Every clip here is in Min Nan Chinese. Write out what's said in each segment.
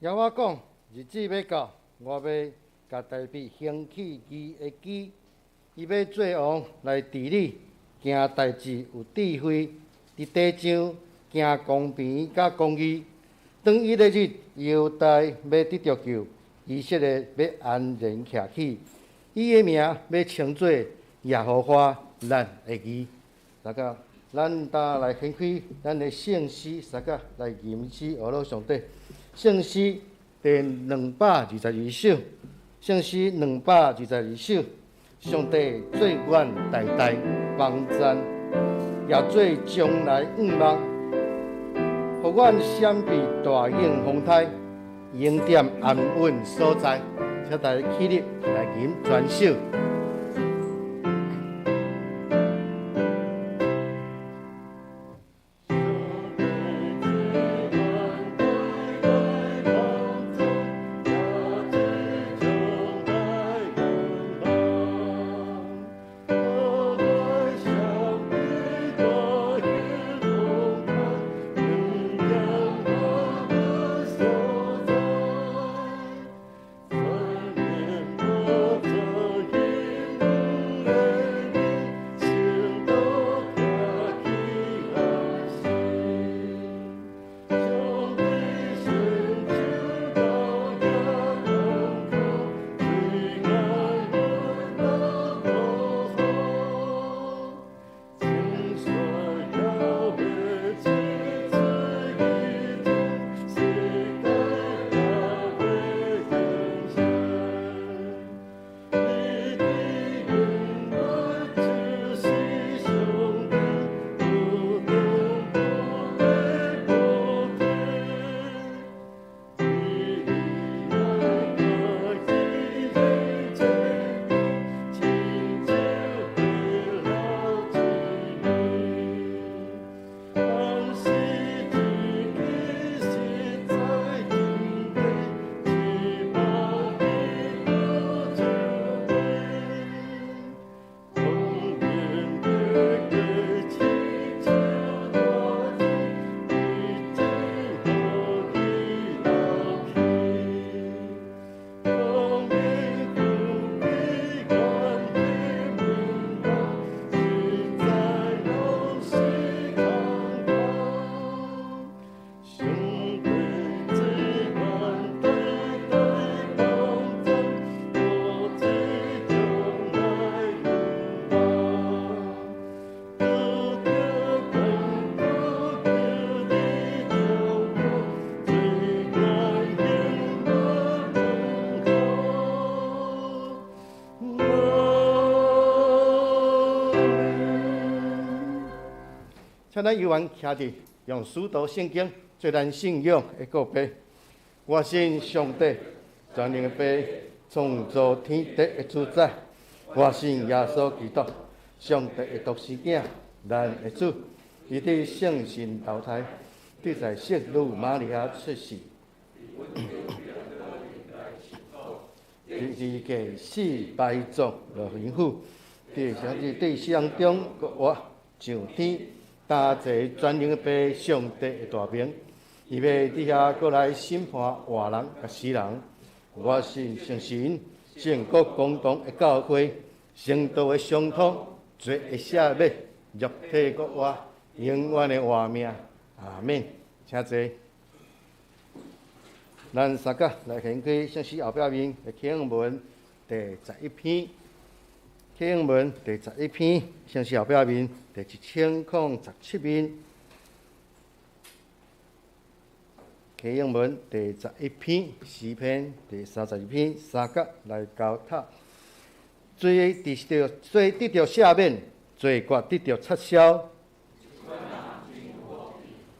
耶和華講：日子欲到，我欲共大衛興起義的基，伊欲做王來治理，行代誌有智慧，佇地上行公平佮公義。當彼个日，猶大欲得著救，以色列欲安然徛起。伊的名欲稱做耶和華咱的義。大家，咱呾來掀開咱的聖詩，相佮來吟詩呵咾上帝。聖詩第222首，聖詩222首，上帝做阮大大幫贊，也做將來向望，予阮閃避大湧風颱，永踮安穩所在。請大家起立來吟全首。請咱猶原徛佇用使徒聖經做咱信仰的告白。我信上帝，全能的父，創造天地的主宰。我信耶穌基督，上帝的獨生囝，咱的主。伊佇聖神投胎，佇在聖女瑪利亞出世，十字架死埋葬落陰府，佇啥物佇死人中復活上天。擔坐全能的父上帝的大明，伊欲佇遐閣來審判活人佮死人。我信聖神，聖國公同的教會，聖道的相通，罪的赦免，肉體復活，永遠的活命。阿們。請坐。咱相佮來掀開聖詩後壁面的啟應文第11篇，啟應文第十一篇，聖詩後壁面第1017面。啟應文第十一篇，詩篇第32篇，相佮來交塔。罪得著，罪得著赦免，罪過得著擦消。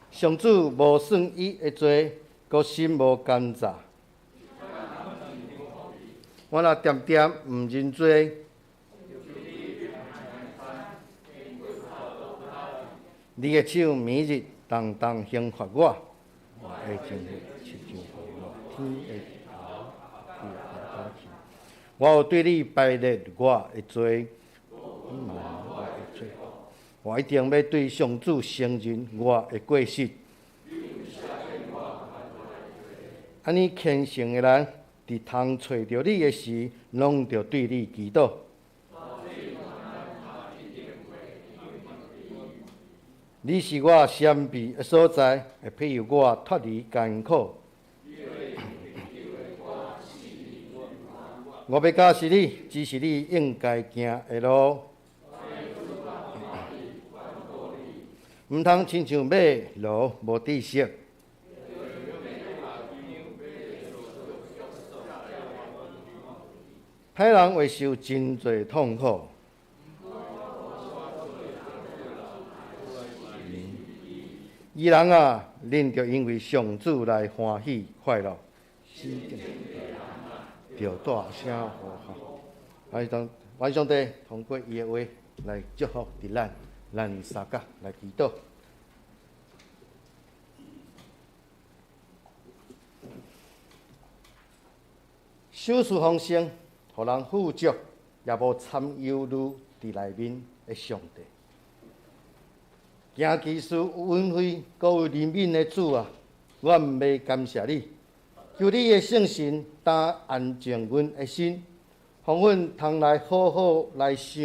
上主無算伊的罪，閣心無監察。我若恬恬毋認罪，你的手暝日重重刑罰我，我的情欲親像熱天的日頭，我有對你排列我的罪，我的罪，我一定欲對上主承認我的過失。按呢虔誠的人，佇通揣著你的時，攏著對你祈禱。你是我閃避的所在，會庇佑我脫離艱苦。我欲教示你，指示你應該行的路。毋通親像馬驢無知識。歹人會受真濟痛苦。義人啊，恁著因為上主來歡喜快樂。著大聲呼號。願上帝通過伊的話來祝福佇咱，咱三甲來祈禱。賞賜豐盛，予人富足，也無摻憂慮佇內面的上帝。行奇事有恩惠，閣有憐憫的主啊，阮欲感謝你，求你的聖神擔安靜阮的心，予阮通來好好來想，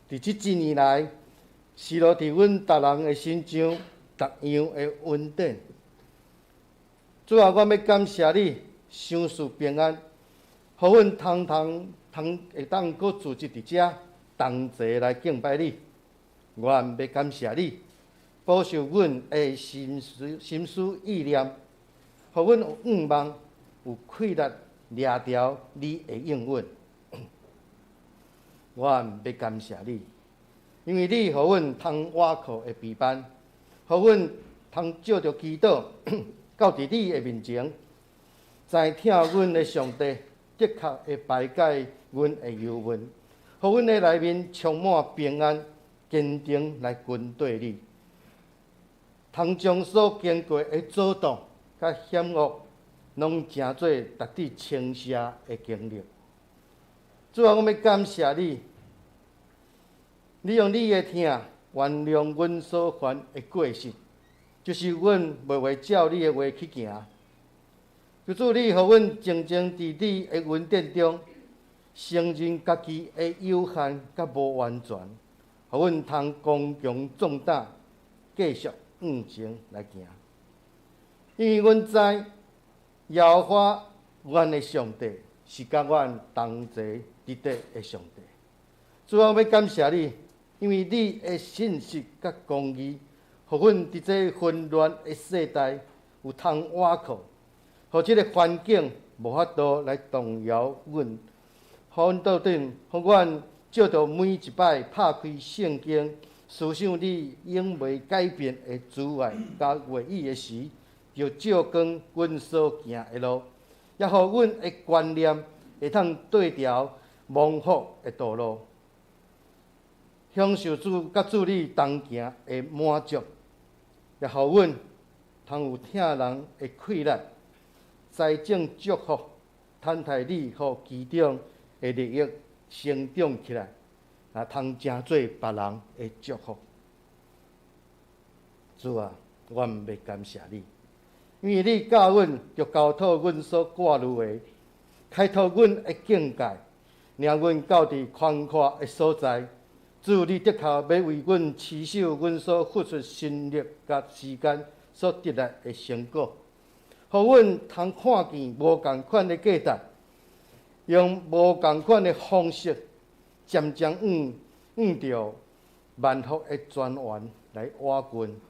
佇這一年來，施落佇阮逐人的身上，逐樣的恩典。主啊，阮欲感謝你，賞賜平安，予阮通通通會當閣聚集佇遮，同齊來敬拜你。阮欲感謝你，保守阮的心思、心思意念，予阮有向望，有氣力掠著你的應允。阮欲感謝你，因為你予阮通倚靠的臂膀，予阮通藉著祈禱到佇你的面前，知疼阮的上帝的確會排解阮的憂悶，予阮的內面充滿平安，堅定來跟綴你，通將所經過的阻擋佮險惡，攏成做值得稱謝的經歷。主啊，我欲感謝你，你用你的疼原諒阮所犯的過失，就是阮袂會照你的話去行。求主你予阮靜靜佇你的恩典中，承認家己的有限佮無完全，予阮通剛強壯膽，繼續向前來行。因為阮知耶和華阮的上帝是佮阮同齊佇底的上帝。主啊，我欲感謝你，因為你的信實佮公義，予阮佇這混亂的世代有通倚靠，予這个環境無法度來動搖阮，予阮到底，予阮藉著每一擺拍開聖經，思想你永袂改變的慈愛佮話語的時，就照光阮所行的路，也予阮的觀念會通對調蒙福的道路，享受主佮主你同行的滿足，也予阮通有疼人的氣力，栽種祝福，等待你予其中的利益成長起來，啊，通成做別人的祝福。主啊，阮欲感謝你，因為你教阮著交託阮所掛慮的，開拓阮的境界，領阮到佇寬闊的所在。主，你的確欲為阮持守阮所付出心力佮時間所得來的成果，予阮通看見無仝款的價值，用無仝款的方式，漸漸向著萬福的泉源來倚近。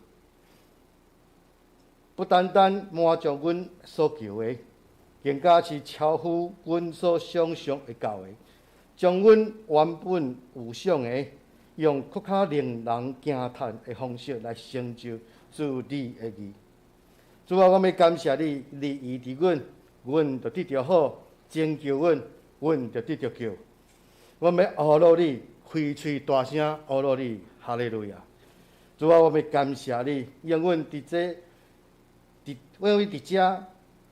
不單單滿足阮所求的，更加是超乎阮所想象會到的，將阮原本有想的，用閣較令人驚嘆的方式來成就主你的義。主啊，我欲感謝你，你醫治阮，阮就得著好；拯救阮，阮就得著救。我欲呼嚕你，開喙大聲呼嚕你，哈利路亞！主啊，我欲感謝你，因阮佇這，佇阮佇遮，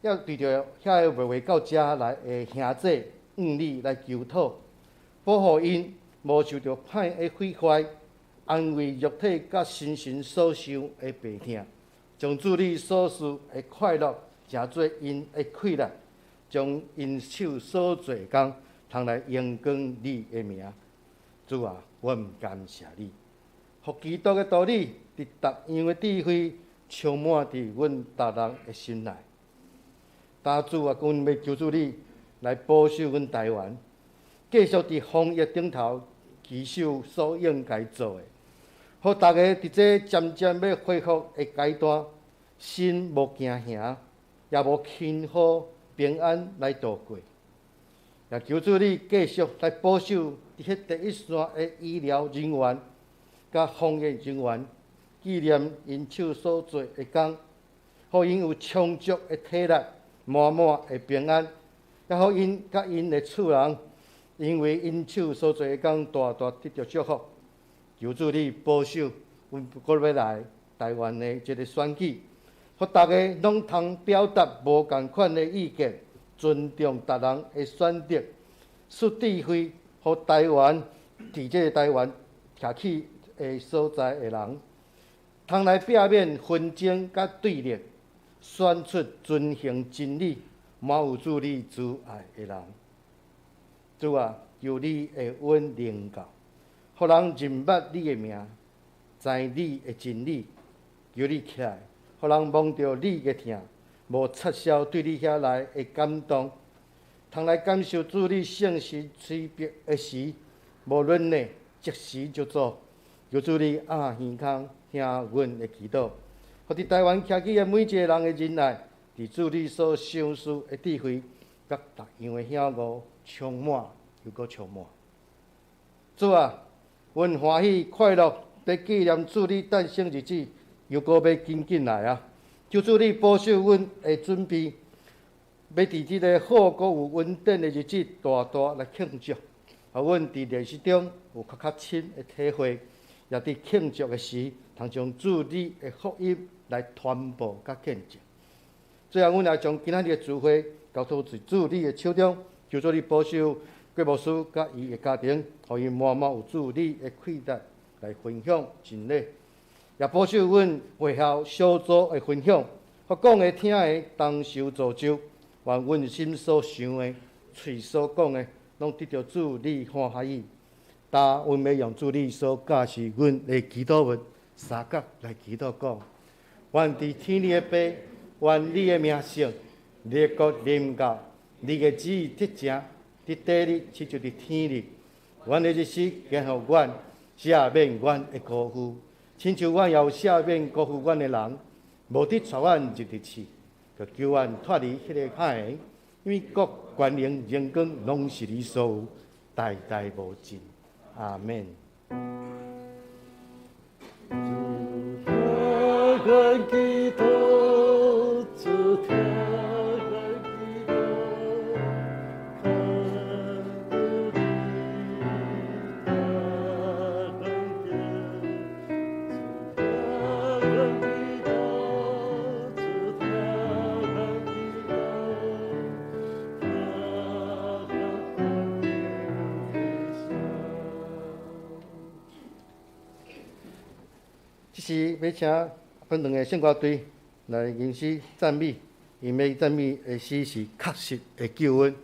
要對著遐个袂會到遮來的兄弟，向你來求討，保護𪜶無受著歹的毀壞，安慰肉體佮心神所受的病痛，將主你所賜的快樂成做𪜶的氣力，將𪜶手所做的工，通來榮光你的名。主啊，阮感謝你，予基督的道理，佇逐樣的智慧，充滿佇阮逐人的心內。但主啊，阮欲求主你來保守阮台灣，繼續佇防疫頂頭持守所應該做的，予逐家佇這漸漸欲恢復的階段，心無驚嚇，也無輕忽，平安來度過。也求主你繼續來保守佇彼第一線的醫療人員、佮防疫人員，紀念𪜶手所做的工，予𪜶有充足的體力，滿滿的平安，也予𪜶佮𪜶的厝人，因為𪜶手所做的工，大大得著祝福。求主你保守阮閣欲來台灣的這个選舉，予逐家攏通表達無仝款的意見，尊重逐人的選擇，賜智慧，予台灣佇這个台灣徛起的所在的人，通來避免紛爭佮對立，選出遵行真理、滿有主你慈愛的人。主啊，求你會阮靈教，予人認捌你的名，知你的真理。求你起來，予人摸著你的疼，無撤銷對你遐來的感動，通來感受主你聖神催逼的時，無論呢，即時就做。求主你掩耳空聽阮的祈禱，予佇台灣徛起的每一个人的仁愛，佇主你所賞賜的智慧，佮逐樣的曉悟充滿，又閣充滿。主啊，阮歡喜快樂，佇紀念主你誕生日子，又閣欲緊緊來啊！求主你保守阮的準備，欲佇這个好閣有恩典的日子，大大來慶祝。予阮佇練習中有較較深的體會，也佇慶祝的時，通將主你的福音來傳播佮見證。最後，阮也將今仔日的聚會交託佇主你的手中，求主你保守郭牧師佮伊的家庭，予伊滿滿有主你的氣力來分享真理，也保守阮會後小組的分享，予講的聽的同受造就，願阮心所想的、喙所講的，攏得著主你歡喜。今阮欲用主你所教示阮的祈禱文，相佮來祈禱講：願佇天裡的父，願你的名聖，你的國臨到，你的旨意得成，佇地裡親像佇天裡。阮的日食給予阮，赦免阮的辜負，親像阮也有赦免辜負阮的人，無得帶阮入佇試，卻救阮脫離彼个歹的，因為國權能榮光攏是你所有，代代無盡。阿們。主聽阮祈禱，主聽阮祈禱，懇求你聽阮祈，主聽阮祈禱，主聽阮祈禱，聽阮祈聲。這時欲請本堂的聖歌隊來吟詩讚美，𪜶欲讚美的詩是確實的救恩。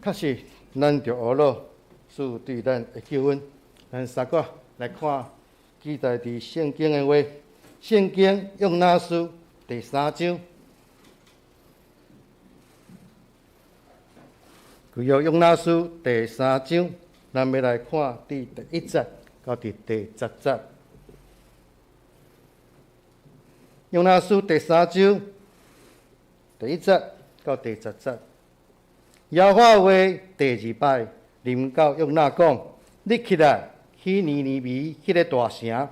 確實，咱著懊惱主對咱的救恩。咱三個來看記載佇聖經的話，聖經約拿書第三章。舊約約拿書第三章，咱欲來看佇第一節到佇第十節。約拿書第三章第一節到第十節，耶和華話第二擺臨到約拿講：你起來去尼尼微彼个大城，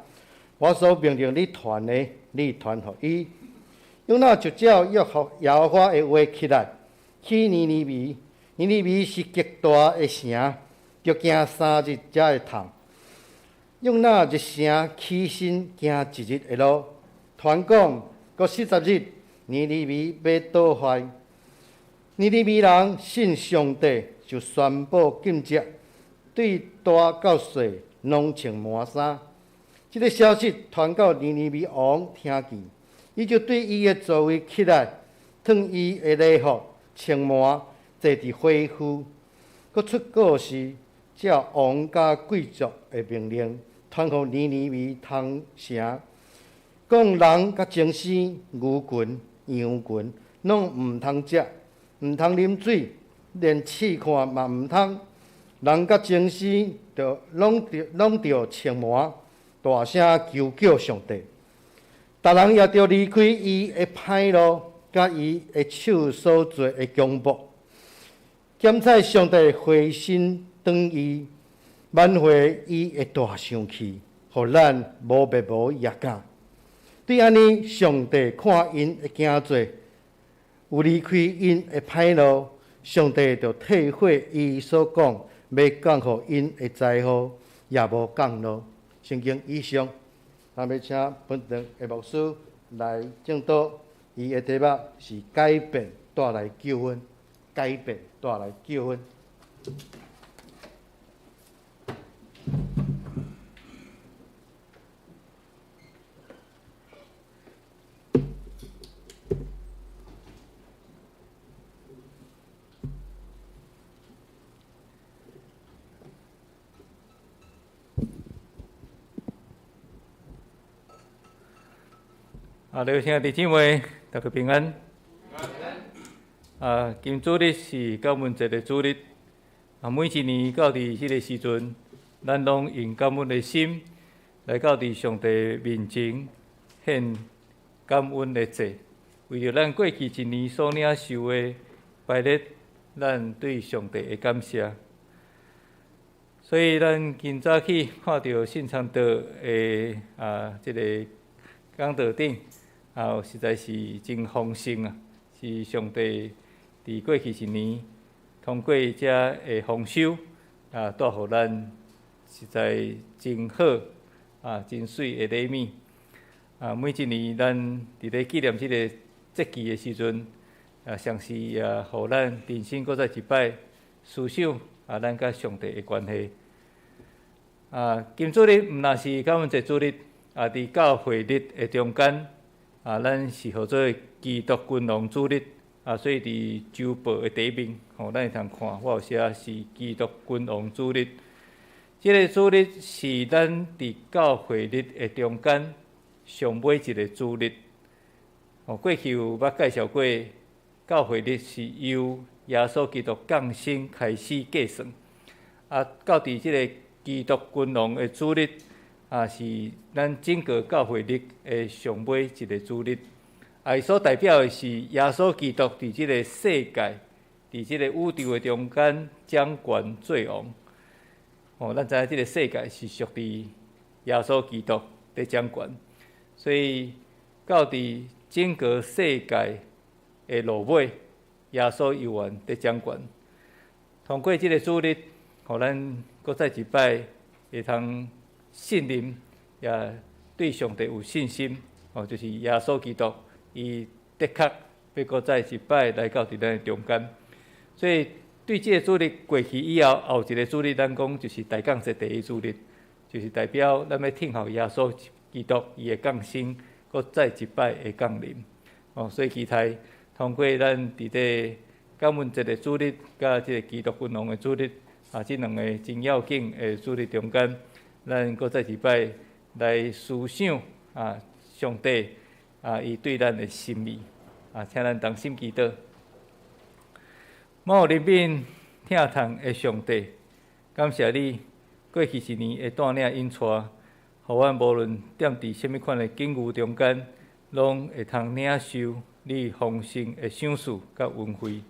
我所命令你傳的，你傳予伊。約拿就照耶和華的話起來，去尼尼微。尼尼微是極大的城，著行三日才會通。約拿入城起身行一日的路，傳講閣40日，尼尼微欲倒壞。尼尼微人信上帝，就宣布禁食，對大到細攏穿麻衫。這个消息傳到尼尼微王聽見，伊就對伊的座位起來，脫伊的禮服，穿麻，坐佇火墟，閣出告示，照王佮貴族的命令，傳予尼尼微通城，講人佮精牲、牛群、羊群，攏毋通食，毋通啉水，連試看嘛毋通。人佮精牲，著攏著穿麻，大聲求叫上帝。逐人也著離開伊的歹路，佮伊的手所做的強暴。檢採上帝回心轉意，挽回伊的大生氣，予咱無滅亡也敢。對按呢，上帝看𪜶的行做，有離開𪜶的歹路，上帝就退悔伊所講欲降予𪜶的災禍，也無降落。聖經以上，咱欲請本堂的牧師來證道，伊的題目是改變帶來救恩，改變帶來救恩。啊，各位兄弟姊妹，大家平安。啊，今主日是感恩節的主日。啊，每一年到佇這个時陣，咱攏用感恩的心來到佇上帝面前獻感恩的祭，為著咱過去一年所領受的，排列咱對上帝的感謝。所以，咱今早起看著信昌道的這个講道頂，實在是真豐盛啊！是上帝佇過去一年通過這的豐收啊，帶予咱實在真好啊，真媠的禮物啊！每一年咱佇咧紀念這个節期的時陣啊，常時也予咱重新閣再一擺思想啊，咱佮上帝的關係啊。今主日毋但是感恩節主日啊，佇教會日的中間啊，咱是號做基督君王主日啊，所以佇週報的底面吼，咱會通看，我有寫是基督君王主日。這个主日是咱佇教會日的中間上尾一个主日。哦，過去有捌介紹過，教會日是由耶穌基督降生開始計算，啊，到佇這个基督君王的主日，啊，是咱整個教會日的上尾一个主日。啊，伊所代表的是耶穌基督佇這个世界，佇這個宇宙的中間掌權做王。哦，咱知影這个世界是屬佇耶穌基督佇掌權，所以到佇整個世界的落尾，耶穌猶原佇掌權。通過這个主日，予咱閣再一擺會通信任，也對上帝有信心。哦，就是耶穌基督，伊的確欲閣再一擺來到佇咱的中間。所以對這个主日過去以後，後一个主日，咱講就是大降節第一主日，就是代表咱欲聽候耶穌基督伊的降生，閣再一擺的降臨。哦，所以期待通過咱佇咧感恩節的主日，佮這个基督君王的主日，這兩个真要緊的主日中間，咱閣再一擺來思想上帝伊對咱的心意，請咱同心祈禱。滿有憐憫、疼痛的上帝，感謝你過去一年的帶領引帶，予阮無論踮佇啥物款的境遇中間，攏會通領受你豐盛的賞賜佮恩惠。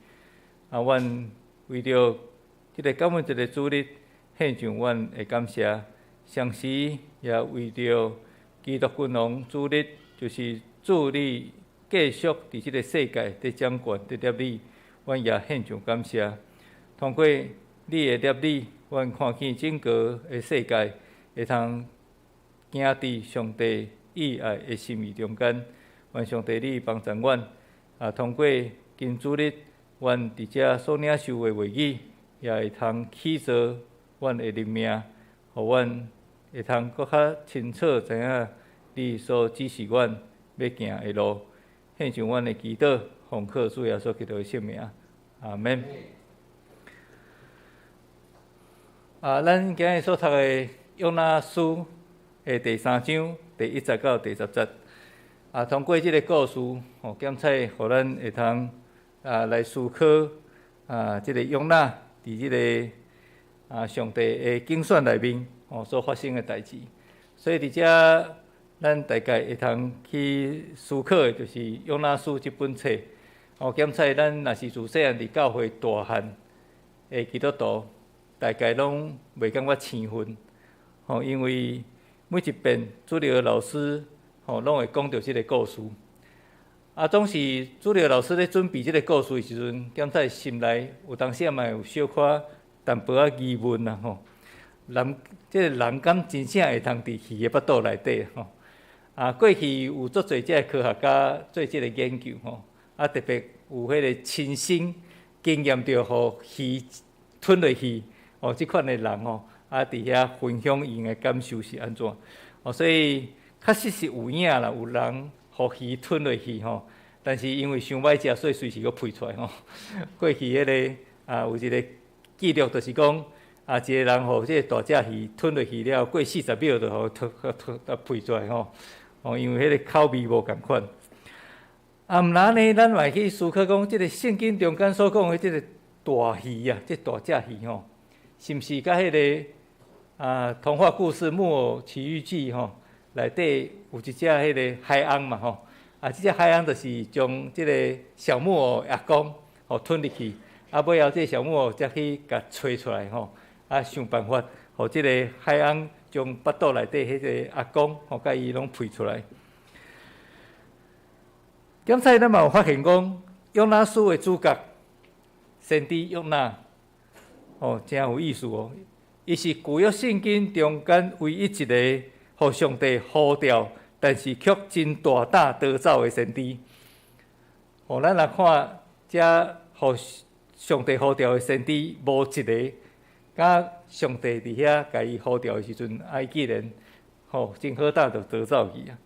阮為著這个感恩節的主日，獻上阮的感謝，同時也為著基督君王主日，就是主你繼續佇這个世界佇掌權、佇攝理，阮也獻上感謝。通過你的攝理，阮看見整個的世界會通行佇上帝意愛的心意中間。願上帝你幫助阮，通過今主日，阮佇遮所領受的話語，也會通起造阮的靈命，予阮會通閣較清楚知影你所指示阮欲行的路。獻上阮的祈禱，奉靠主耶穌基督的聖名，阿門。咱今日所讀的約拿書的第三章第一節到第十節，通過這个故事，檢採予咱會通來思考這个約拿佇這个上帝的揀選內面所發生的代誌。所以佇遮，咱大概會通去思考的，就是約拿書這本冊。檢採咱若是自細漢佇教會大漢的基督徒，大概攏袂感覺生分，因為每一遍主日老師攏會講著這个故事。總是主日老師咧準備這个故事的時陣，檢採心內有當時嘛有小可淡薄仔疑問啊吼。人這个人敢真正會通佇魚的腹肚內底吼？過去有足濟這个科學家做這个研究吼，特別有彼个親身經驗著予魚吞落去，這款的人吼，佇遐分享𪜶的感受是按怎？所以確實是有影啦，有人予魚吞落去吼，但是因為傷歹食，所以隨時閣噴出來吼。過去彼个有一個記錄，就是講一個人予這个大隻魚吞落去了，過40秒就予吞吞噴出來吼。因為彼个口味無仝款。毋若呢，咱嘛會去思考講，這个聖經中間所講的這个大魚啊，這大隻魚吼，是毋是佮彼个童話故事《木偶奇遇記》吼內底有一隻彼个海翁嘛吼？這隻海翁就是將這个小木偶阿公吞入去，尾後這个小木偶才去共揣出來吼，想辦法，予這个海翁將腹肚內底彼个阿公共伊攏噴出來。檢採咱嘛有發現講，約拿書的主角先知約拿，誠有意思哦。伊是舊約聖經中間唯一一个予上帝呼召，但是卻真大膽逃走的先知。咱若看遮予上帝呼召的先知，無一个，佮上帝佇遐共伊呼召的時陣，伊竟然真好膽就逃走去啊！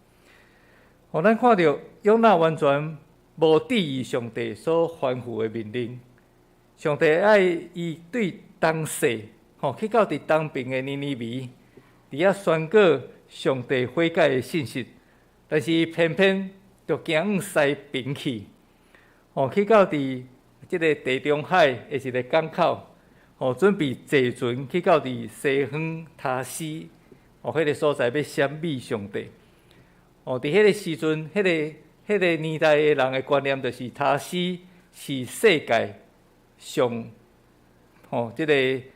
咱看著約拿完全無注意上帝所吩咐的命令，上帝愛伊對東勢，去到佇東爿的尼尼微，佇遐宣告上帝悔改的信息，但是偏偏就行往西爿去，去到佇這个地中海的一个港口，準備坐船去到佇西方他施，彼个所在欲閃避上帝。佇彼个時陣，彼个年代的人的觀念就是他施是世界上這个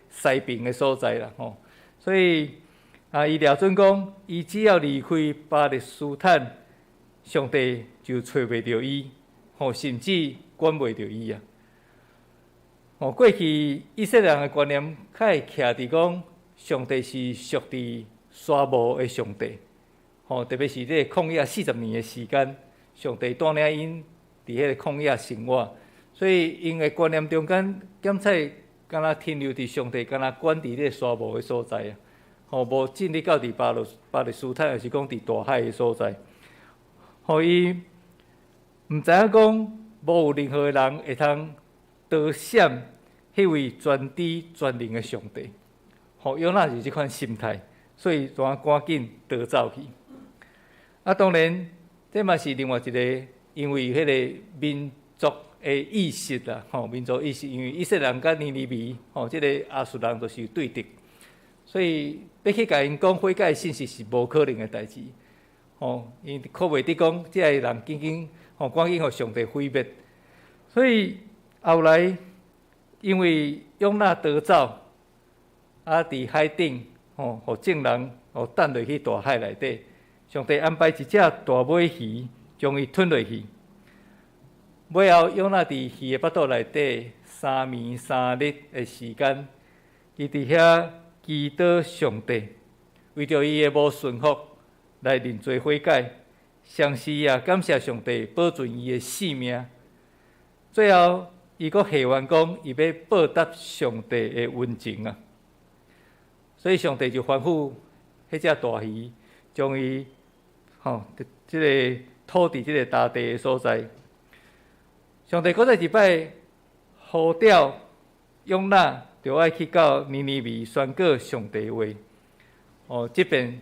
西爿的所在啦，所以伊掠準講，伊只要離開巴勒斯坦，上帝就揣袂著伊，甚至管袂著伊啊。過去以色列人的觀念較會徛佇講，上帝是屬佇沙漠的上帝，特別是這个曠野40年的時間，上帝帶領𪜶佇彼个曠野生活，所以𪜶的觀念中間，檢採敢若停留佇上帝，敢若管佇這个沙漠的所在啊，無進入到佇巴勒斯坦，抑是講佇大海的所在。伊毋知影講，無有任何的人會通逃閃彼位全知全能的上帝。吼，約拿是這款心態，所以就趕緊逃走去。啊，當然，這嘛是另外一個，因為彼个民族的意識啦，吼，民族意識，因為以色列人佮尼尼微，吼，這個亞述人就是對敵，所以欲去共𪜶講悔改的信息是無可能的代誌，吼，𪜶看袂得講，這个人緊緊，吼，趕緊予上帝毀滅，所以後來因為約拿逃走，啊，佇海頂，吼，予眾人予擲落去大海內底，上帝安排一隻大尾魚將伊吞落去。尾後約拿佇魚的腹肚內底三暝三日的時間，伊佇遐祈禱上帝，為著伊的無順服來認罪悔改，同時也感謝上帝保存伊的性命。最後，伊閣下願講，伊欲報答上帝的恩情啊！所以上帝就吩咐彼隻大魚將伊吼，這个吐佇這个乾地的所在。上帝閣再一擺呼召約拿，著愛去到尼尼微宣告上帝話。哦，這遍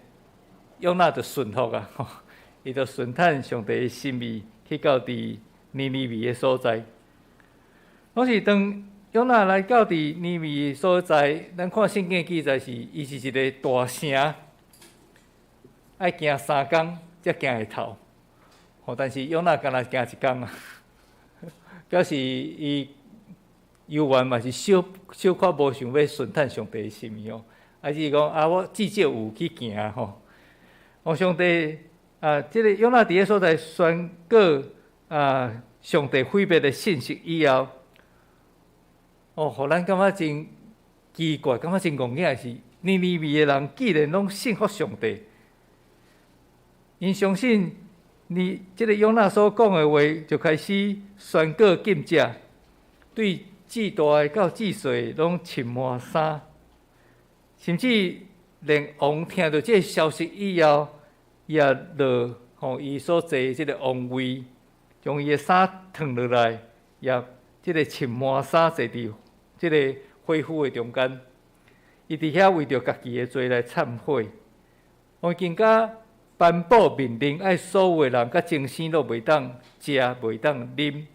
約拿就順服啊，伊就順趁上帝的心意去到佇尼尼微的所在。攏是當約拿來到佇尼尼微的所在，咱看聖經記載是，伊是一个大城，愛行三工才行會透。吼，但是約拿干焦行一工啊，表示伊猶原嘛是小小可無想欲順趁上帝的心意哦，還是講啊，我至少有去行吼。哦，上帝啊，這个約拿佇个所在宣告啊，上帝毀滅的信息以後，哦，予咱感覺真奇怪，感覺真戇囝的是，尼尼微的人既然攏信服上帝，𪜶相信你這个約拿所講的話，就開始宣告禁食，對至大的到至細的攏穿麻衫，甚至連王聽著這个消息以後，伊也落予伊所坐的這个王位，將伊的衫脫落來，也這个穿麻衫坐佇這个火釜的中間，伊佇遐為著家己的罪來懺悔。王更加頒布命令，愛所有的人佮精生攏袂當食，袂當啉，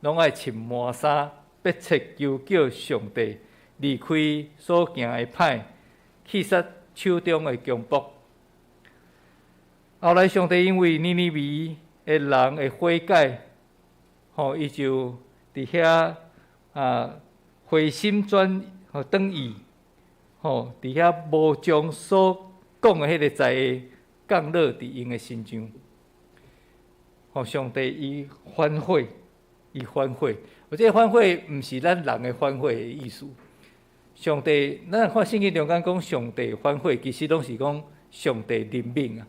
攏愛穿麻衫，迫切求叫上帝離開所行的歹，棄殺手中的強暴。後來上帝因為尼尼微的人的悔改，吼，伊就佇遐啊回心轉予轉意，吼，佇遐無將所講的彼个災禍降落佇𪜶的身上。吼，上帝伊反悔，伊反悔。喔，這个反悔毋是咱人的反悔的意思。上帝，咱看聖經中間講上帝反悔，其實攏是講上帝憐憫啊。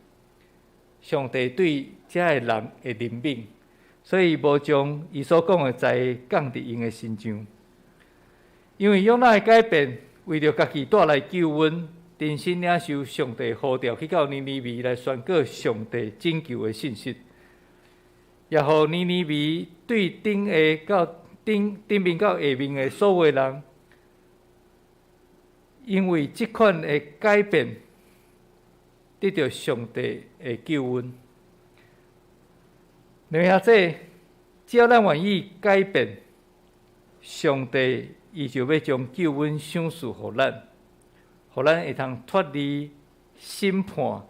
上帝對遮个人的憐憫，所以無將伊所講的災禍降佇𪜶的身上。因為約拿的改變，為著家己帶來救恩，重新領受上帝呼召去到尼尼微來宣告上帝拯救的信息，也予尼尼微對頂下到頂頂面到下面的所有人，因為這款的改變，得著上帝的救恩。兩兄弟，只要咱願意改變，上帝伊就欲將救恩賞賜予咱，予咱會通脫離審判。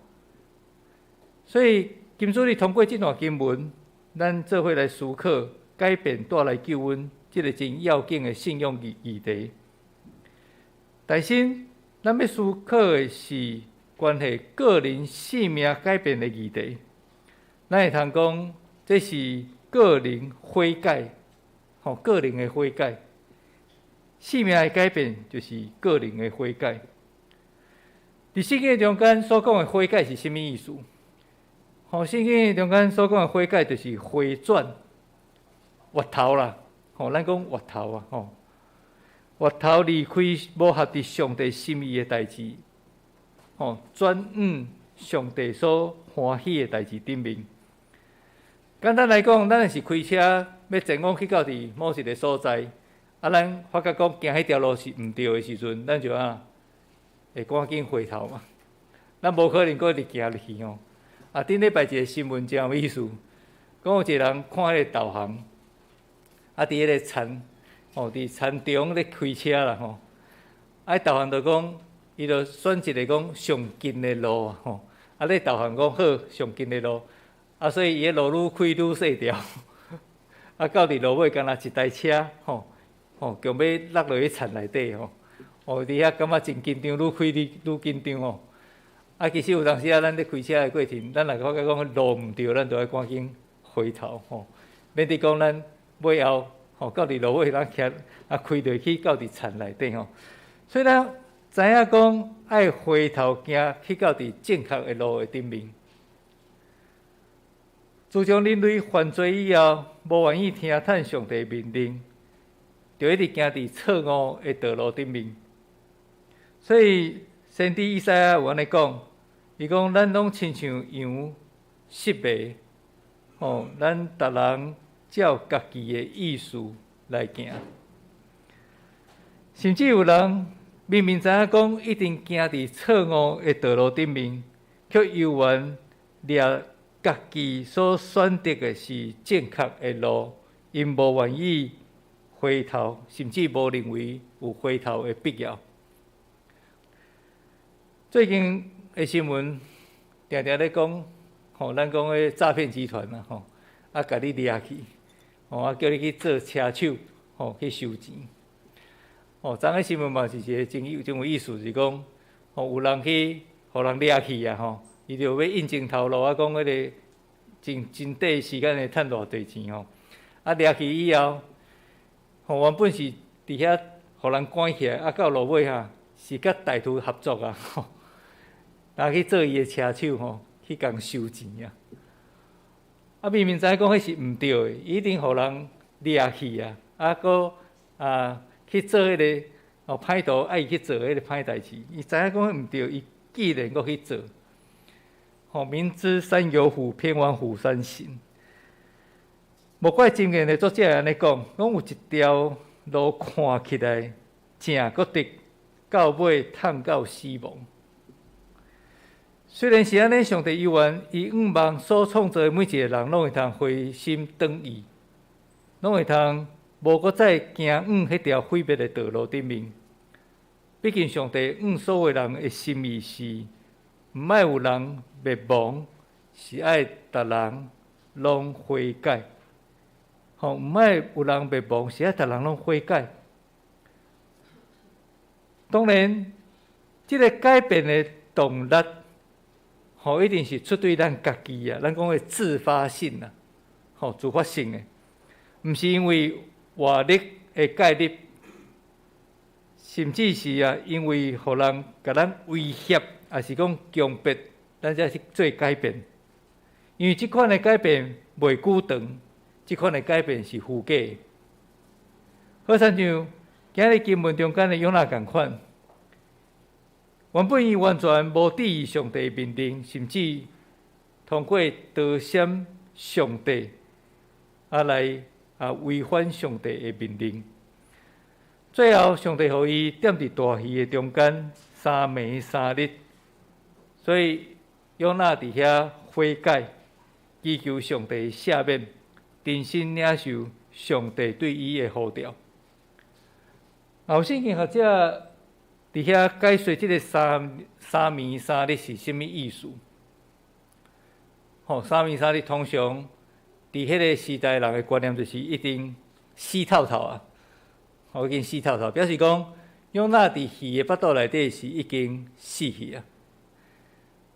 所以，今主日通過這段經文，咱做伙來思考改變帶來救恩這个真要緊的信仰議題。但是，咱欲思考的是關係個人性命改變的議題。咱會通講，這是個人悔改，吼，個人的悔改，性命的改變就是個人的悔改。佇聖經中間所講的悔改是啥物意思？吼，聖經中間所講的悔改就是回轉、回頭啦。吼，咱講回頭啊，吼，回頭離開無合佇上帝心意的代誌，吼，轉往上帝所歡喜的代誌頂面。簡單來講，咱若是開車欲前往去到佇某一个所在，啊，咱發覺講行彼條路是毋對的時陣，咱就按會趕緊回頭嘛。咱無可能閣一直行入去吼。啊，頂禮拜一個新聞真有意思，講有一個人看彼個導航，啊，佇彼個田，吼，佇田中咧開車啦吼。啊，導航就講，伊就選一個講上近的路吼。啊，咧導航講好，上近的路，啊，所以伊的路愈開愈細條，啊，到佇路尾敢若一台車吼，吼，強欲落落去田內底吼。哦，佇遐感覺真緊張，愈開愈愈緊張吼。啊，其實有當時啊，咱咧開車的過程，咱若發覺講路毋對，咱就愛趕緊回頭吼，免得講咱尾後吼到佇路尾，咱徛啊開落去到佇田內底吼。所以咱知影講愛回頭行去到佇正確的路的頂面。自從人類犯罪以後，無願意聽趁上帝命令，就一直行佇錯誤的道路頂面。所以先知以賽亞有按呢講，伊講咱攏親像羊失迷，吼，咱逐人照家己的意思來行，甚至有人明明知影講一定行佇錯誤的道路頂面，卻猶原掠家己所選擇的是正確的路，𪜶無願意回頭，甚至無認為有回頭的必要。最近的新聞定定咧講，吼，咱講彼詐騙集團啊，吼，啊，共你掠去，吼，啊，叫你去做車手，吼，去收錢。吼，昨昏新聞嘛是一個真有意思，是講，吼，有人去予人掠去啊，吼，伊就欲應徵頭路啊，講彼個真真短時間會趁偌濟錢吼，啊，掠去以後，吼，原本是佇遐予人關起來，啊，到落尾哈，是佮歹徒合作啊，吼，來去做伊的車手吼，去共收錢啊。啊，明明知影講彼是毋對的，伊一定予人掠去啊，啊，閣啊去做彼個哦歹徒愛伊去做彼個歹代誌，伊知影講毋對，伊既然閣去做，吼，明知山有虎，偏往虎山行。無怪箴言的作者按呢講，講有一條路看起來正閣直，到尾通到死亡。雖然是按呢，上帝猶原伊向望所創造的每一個人，攏會通回心轉意，攏會通無閣再行往彼條毀滅的道路頂面。畢竟上帝向所有人的心意是，毋愛有人滅亡，是愛逐人攏悔改。吼，毋愛有人滅亡，是愛逐人攏悔改。當然，這個改變的動力，吼，一定是出對咱家己啊，咱講的自發性啊，吼，自發性的，毋是因為外力的介入，甚至是啊，因為予人共咱威脅，抑是講強迫，咱才去做改變。因為這款的改變袂久長，這款的改變是虛假的。好親像今日經文中間的約拿仝款，原本伊完全無注意上帝命令，甚至通過躲閃上帝，啊來啊違反上帝的命令。最後，上帝予伊踮佇大魚的中間三暝三日，所以約拿佇遐悔改，祈求上帝赦免，重新領受上帝對伊的呼召。有聖經學者佇遐解說這個三暝三日是啥物意思？吼，三暝三日通常佇彼個時代人的觀念就是已經死透透啊，吼，已經死透透，表示講約拿佇魚的腹肚內底是已經死去啊。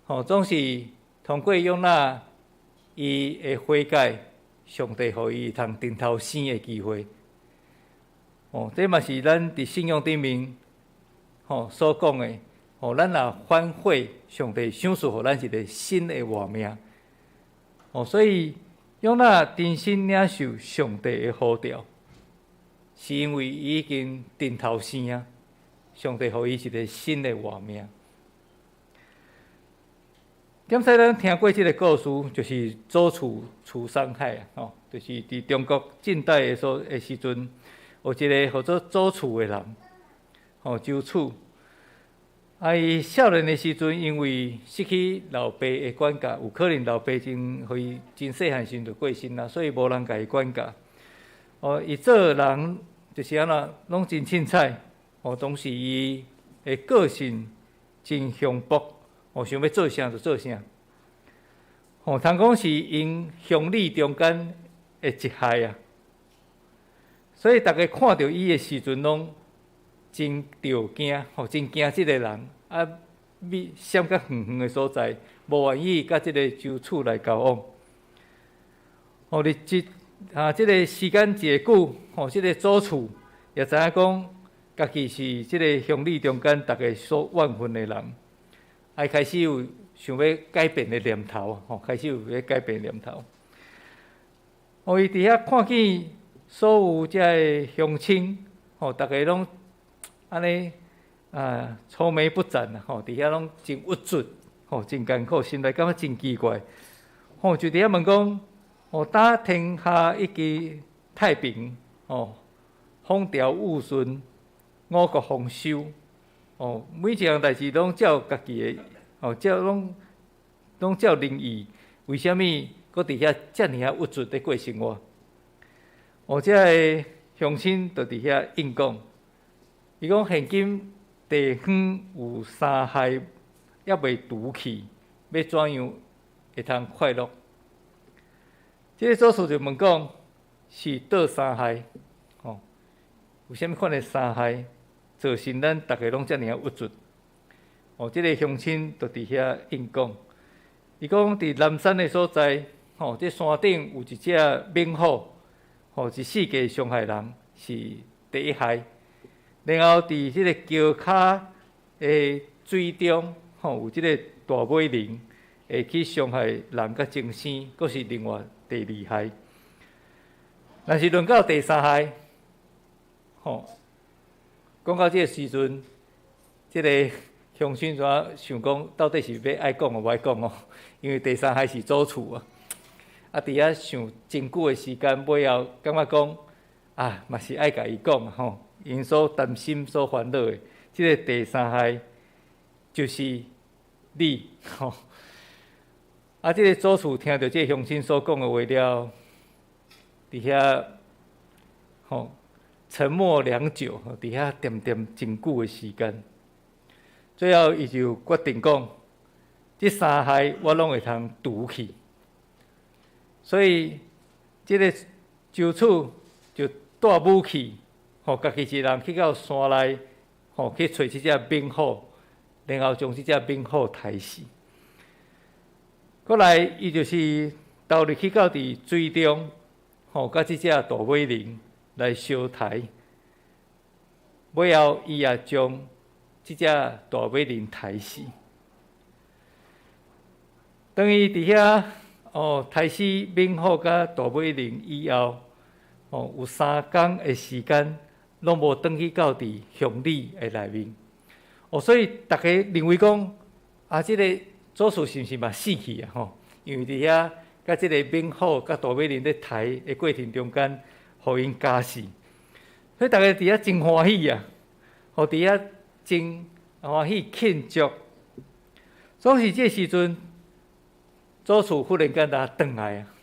吼，總是通過約拿伊的悔改，上帝予伊通重頭生的機會。哦，這嘛是咱佇信仰頂面吼所講的。吼，咱若反悔，上帝賞賜予咱一個新的活命。哦，所以約拿重新領受上帝的呼召，是因為伊已經重頭生啊！上帝予伊一個新的活命。點使咱聽過這個故事，就是周處除三害啊！吼，就是佇中國晉代的所的時陣，有一个號做周處的人，吼，周處。啊，伊少年的時陣，因為失去老爸的管教，有可能老爸真予伊真細漢時陣就過身啦，所以無人共伊管教。哦，伊做人就是按怎，攏真凊彩。哦，同時伊的個性真雄暴，哦，想欲做啥就做啥。哦，通講是𪜶鄉里中間的一害啊。所以逐家看著伊的時陣，攏真著驚，吼，真驚這个人，啊，避閃較遠遠的所在，無願意佮這个周處來交往。哦，日子啊，這个時間一個久，吼，這个周處也知影講，家己是這个鄉里中間逐家所怨恨的人，啊，開始有想欲改變的念頭，吼，開始有欲改變的念頭。哦，伊佇遐看見所有遮个鄉親，吼，逐家攏按呢啊，愁眉不展啊，吼，佇遐攏真鬱卒，吼，真艱苦，心內感覺真奇怪，吼，就佇遐問講，哦，打天下已經太平，吼，風調雨順，五穀豐收，哦，每一項代誌攏照家己的，哦，照攏攏照人意，為啥物閣佇遐遮爾仔鬱卒咧過生活？哦，這个鄉親就佇遐應講。伊講現今地方有三害，猶未除去，欲怎樣會通快樂？這个祖師就問講，是佗三害？吼，有啥物款的三害造成咱逐家攏遮爾仔鬱卒？哦，這个鄉親就佇遐應講，伊講佇南山的所在，吼，這山頂有一隻猛虎，吼，一四界傷害人，是第一害。然後佇這個橋跤的水中，吼，有這个大尾鯪會去傷害人佮眾生，閣是另外第二害。若是輪到第三害，吼，講到這个時陣，這个鄉親就想講，到底是欲愛講抑無愛講哦？因為第三害是祖厝啊，啊，佇遐想真久的時間，尾後感覺講啊，嘛是愛共伊講吼。𪜶所擔心、所煩惱的，這个第三害就是你吼。啊，這个祖師聽著這个鄉親所講的話了，佇遐吼沉默良久，佇遐恬恬真久的時間。最後，伊就決定講：這三害我攏會通除去。所以，這个周處就帶武器。吼，家己一人去到山內，吼，去揣這隻猛虎，然後將這隻猛虎刣死。過來，伊就是投入去到佇水中，吼，佮這隻大尾鯪來相刣。尾後，伊也將這隻大尾鯪刣死。當伊佇遐哦刣死猛虎佮大尾鯪以後，哦，有3工的時間，攏無轉去到佇鄉里的內面，哦，所以逐家認為講，啊，這个祖師是毋是嘛死去啊？吼，因為佇遐佮這个猛虎佮大尾鯪咧刣的過程中間，予𪜶咬死，所以逐家佇遐真歡喜啊，予佇遐真歡喜慶祝。總是這个時陣，祖師忽然間就轉來啊！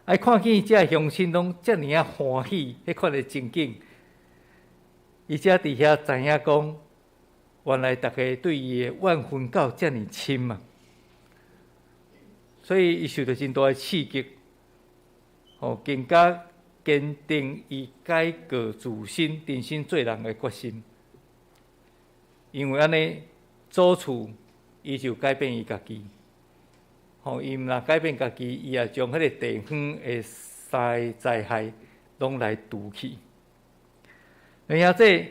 啊，看見遮鄉親攏遮爾仔歡喜，彼款的情景，伊才佇遐知影講，原來逐家對伊的怨恨到遮爾深啊！所以伊受著真大的刺激，吼，更加堅定伊改過自新、重新做人的決心。因為按呢，祖厝伊就改變伊家己。吼，伊毋若改變家己，伊也將彼个地方的三个災害攏來除去。兄弟，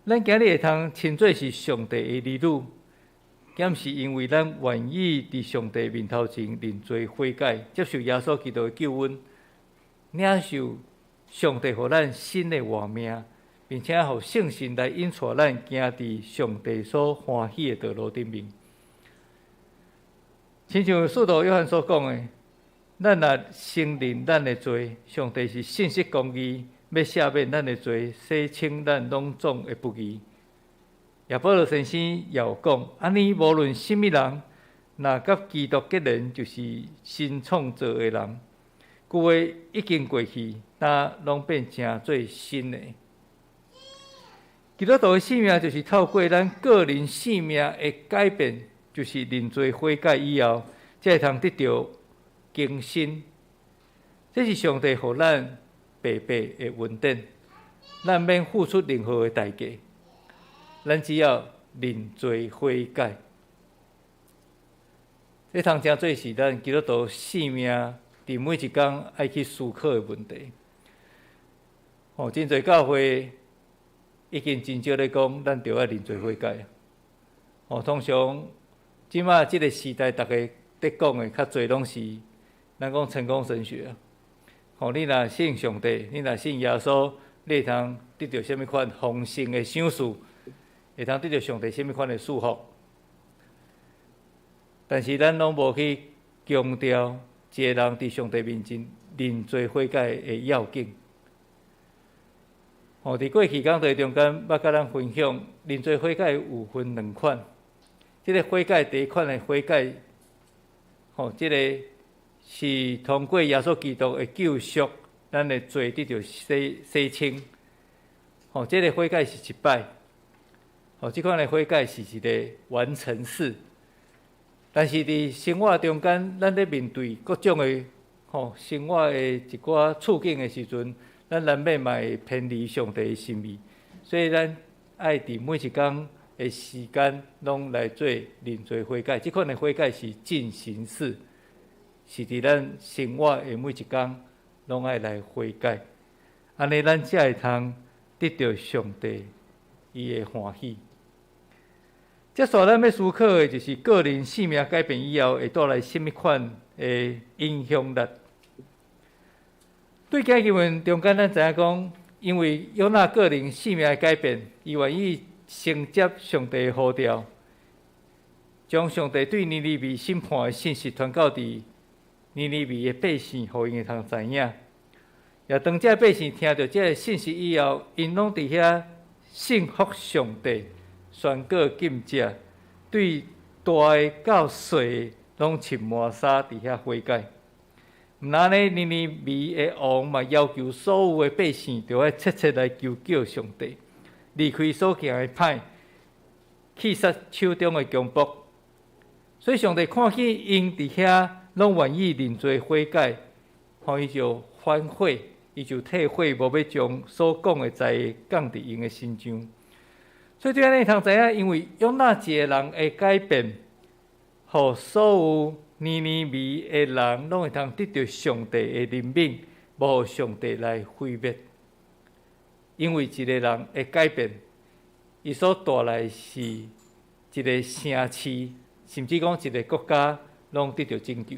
咱今日會通稱做是上帝的兒女，敢是因為咱願意佇上帝面頭前認罪悔改，接受耶穌基督的救恩，領受上帝予咱新的活命，並且予聖神來引帶咱行佇上帝所歡喜的道路頂面。親像使徒約翰所講的，咱若承認咱的罪，上帝是信實公義，欲赦免咱的罪，洗清咱攏總的不義。也保羅先生也有講，按呢無論啥物人，若佮基督結連，就是新創造的人，舊的已經過去，今攏變成做新的。基督徒的生命就是透過咱個人生命的改變，就是認罪悔改以後，才會通得著更新。這是上帝予咱白白的恩典，咱免付出任何的代價，咱只要認罪悔改。這通成做是咱基督徒生命佇每一工愛去思考的問題。吼，真濟教會已經真少咧講，咱著愛認罪悔改。吼，通常這馬這個時代，逐家咧講的較濟攏是咱講成功神學。吼，你若信上帝，你若信耶穌，你會通得著啥物款豐盛的賞賜，會通得著上帝啥物款的祝福。但是咱攏無去強調一個人佇上帝面前認罪悔改的要緊。吼，佇過去講道中間，捌佮咱分享認罪悔改有分兩款。這個悔改第一款的悔改，吼，這個是通過耶穌基督的救贖，咱的罪得著洗洗清。吼，這個悔改是一擺。吼，這款的悔改是一個完成式。但是佇生活中間，咱咧面對各種的吼生活的一寡處境的時陣，咱難免嘛會偏離上帝的心意，所以咱愛佇每一工的時間，攏來做認罪悔改。這款的悔改是進行式，是佇咱生活的每一工，攏愛來悔改，按呢咱才會通得著上帝伊的歡喜。接續咱欲思考的，就是個人生命改變以後，會帶來啥物款的影響力。對經文中間，咱知影講，因為約拿個人生命的改變，伊願意承接上帝的呼召，將上帝對尼尼微審判的信息傳到佇尼尼微的百姓，予𪜶會通知影。也當這百姓聽著這个信息以後，𪜶攏佇遐信服上帝，宣告禁食，對大的到細的攏穿麻衫佇遐悔改。毋但按呢，尼尼微的王嘛要求所有的百姓，著愛切切來求叫上帝，離開所行的歹，棄殺手中的強暴。所以上帝看見𪜶佇遐攏願意認罪悔改，予伊就反悔，伊就退悔，無欲將所講的災降佇𪜶的身上。所以對按呢通知影，因為約拿一个人的改變，予所有尼尼微的人攏會通得著上帝的憐憫，無予上帝來毀滅。因為一個人的改變，伊所帶來是一個城市，甚至講一個國家，攏得著拯救。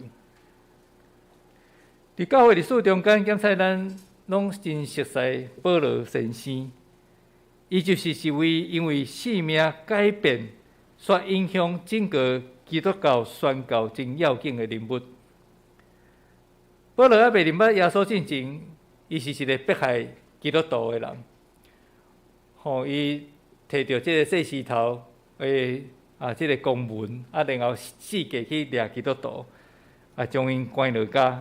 佇教會歷史中間，檢採咱攏真熟似保羅先生，伊就是一位因為生命改變，煞影響整個基督教宣教真要緊的人物。保羅猶未認捌耶穌進前，伊是一個迫害基督徒的人。吼，伊提著這個祭司頭的啊，這個公文，啊，然後四界去掠基督徒，啊，將𪜶關落監。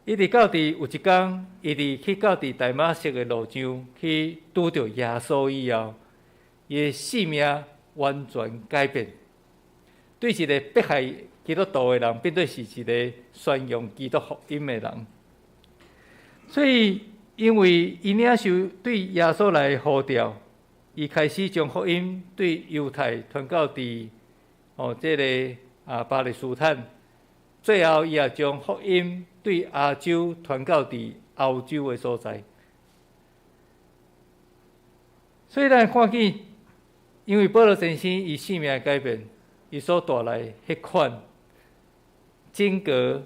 一直到佇有一工，伊佇去到佇大馬色的路上去拄著耶穌以後，伊的生命完全改變，對一個迫害基督徒的人，變做是一個宣揚基督福音的人。所以，因為伊領受對耶穌來呼召，伊開始將福音對猶太傳到佇哦，這个啊巴勒斯坦，最後伊也將福音對亞洲傳到佇歐洲的所在。所以咱看見，因為保羅先生伊生命的改變，伊所帶來彼款整個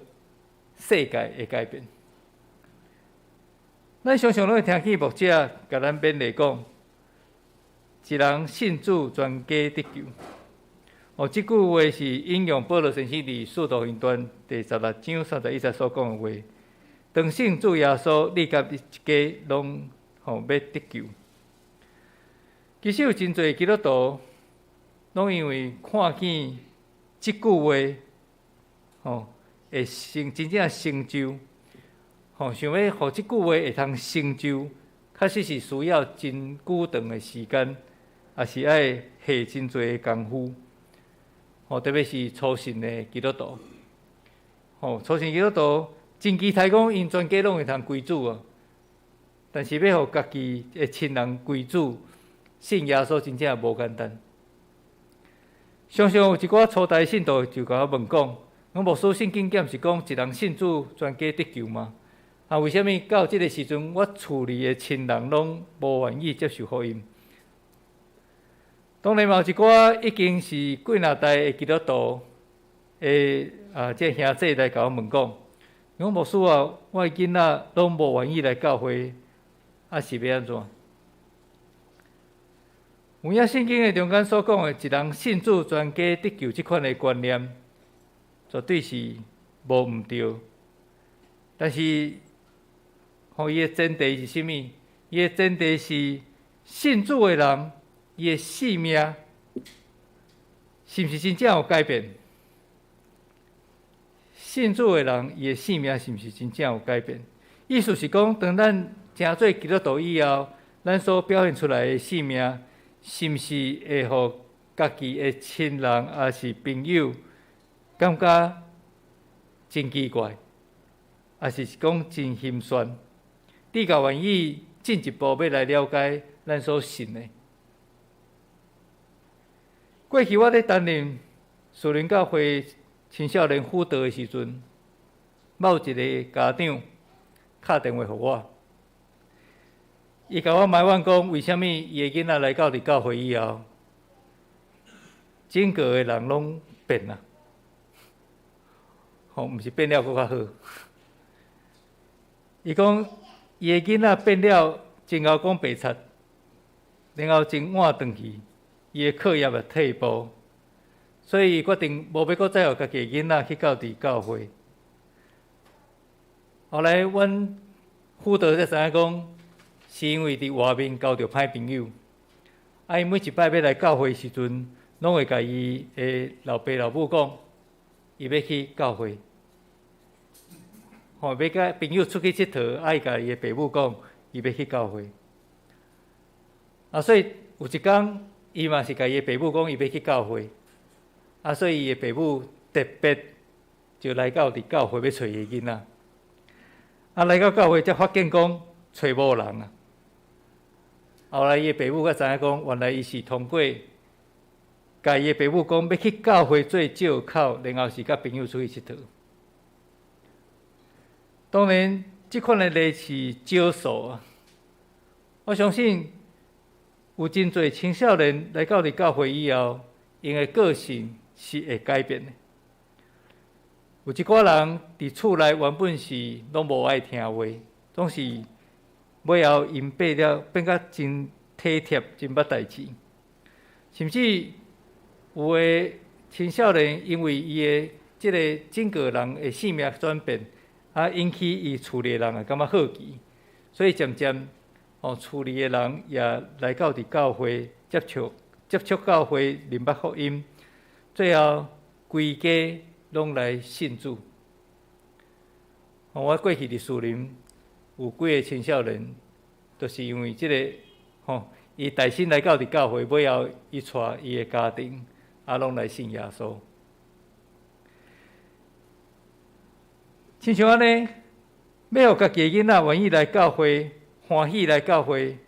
世界的改變。咱常常攏會聽見牧者共咱勉勵講，一人信主，全家得救。哦，這句話是引用保羅先生佇《使徒行傳》第16章31節所講的話。當信主耶穌，你佮你一家攏吼欲得救。其實有真濟基督徒，攏因為看見這句話，吼，會成真正成就，吼，想欲予這句話會通成就，確實是需要真久長的時間，也是愛下真濟的功夫。吼，特別是初信的基督徒，吼，初信基督徒真期待講，𪜶全家攏會通歸主啊。但是欲予家己的親人歸主，信耶穌真正無簡單。常常有一寡初代信徒就共我問講：講牧師，聖經敢毋是講一人信主，全家得救嗎？啊，為啥物到這个時陣，我厝裡的親人攏無願意接受福音？當然嘛，有一寡已經是幾若代的基督徒的啊，這兄弟來共我問講：講牧師啊，我的囡仔攏無願意來教會，啊是欲按怎？有影聖經的中間所講的，一人信主，全家得救這款的觀念，絕對是無毋對。但是，吼，伊的前提是啥物？伊的前提是信主的人，伊的性命是毋是真正有改變？信主的人，伊的性命是毋是真正有改變？意思是講，當咱成做基督徒以後，咱所表現出來的性命，是毋是會予家己的親人抑是朋友感覺真奇怪，抑是講真心酸？你敢願意進一步欲來了解咱所信的？過去我咧擔任樹林教會青少年輔導的時陣，某一个家長敲電話予我，伊共我埋怨講，為啥物伊的囡仔來到佇教會以後，整個的人攏變啊，吼，毋是變了閣較好。伊講伊的囡仔變了真𠢕講白賊，然後真晚轉去，伊的課業也退步，所以伊決定無欲閣再予家己的囡仔去到佇教會。後來，阮輔導才知影講，是因為佇外面交著歹朋友，啊，伊每一擺欲來教會時陣，攏會共伊的老爸老母講，伊欲去教會。吼，欲佮朋友出去𨑨迌，啊，伊共伊的爸母講，伊欲去教會。啊，所以有一工，伊嘛是共伊的爸母講，伊欲去教會。啊，所以伊的爸母特別就來到佇教會欲揣伊的囡仔。啊，來到教會才發現講揣無人啊。後來伊的爸母才知影講，原來伊是通過共伊的爸母講欲去教會做借口，然後是佮朋友出去𨑨迌。當然，這款的例是少數啊。我相信有真濟青少年來到佇教會以後，𪜶的個性是會改變的。有一寡人佇厝內原本是攏無愛聽話，總是尾後𪜶變了變甲真體貼、真捌代誌，甚至有的青少年因為伊的這个整個人的性命轉變，啊，引起伊厝裡的人也感覺好奇，所以漸漸哦，厝裡的人也來到佇教會接觸接觸教會，認捌福音，最後規家攏來信主。我過去佇樹林有幾个青少年，就是因為這个吼，伊帶身來到佇教會，尾後伊帶伊的家庭，啊，攏來信耶穌。親像按呢，欲予家己的囡仔願意來教會，歡喜來教會，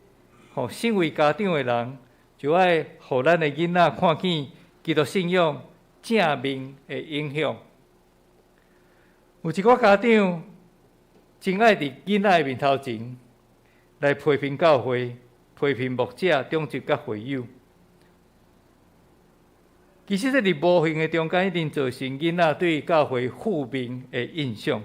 吼，身為家長的人，就愛予咱的囡仔看見基督信仰正面的影響。有一寡家長真愛佇囡仔的面頭前來批評教會、批評牧者、長執佮會友。其實這佇無形的中間，一定造成囡仔對教會負面的印象。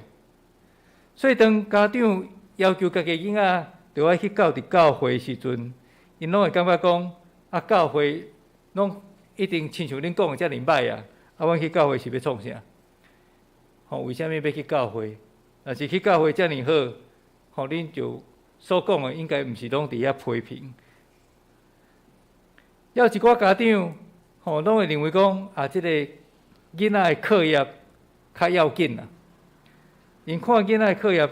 所以當家長要求家己囡仔著愛去到佇教會的時陣，𪜶攏會感覺講：啊，教會攏一定親像恁講的遮爾歹啊！啊，阮去教會是欲創啥？吼，為啥物欲去教會？若是去教會遮爾好，吼，恁就所講的應該毋是攏佇遐批評。有一寡家長，吼，攏會認為講啊，這個囡仔的課業較要緊啦。𪜶看囡仔的課業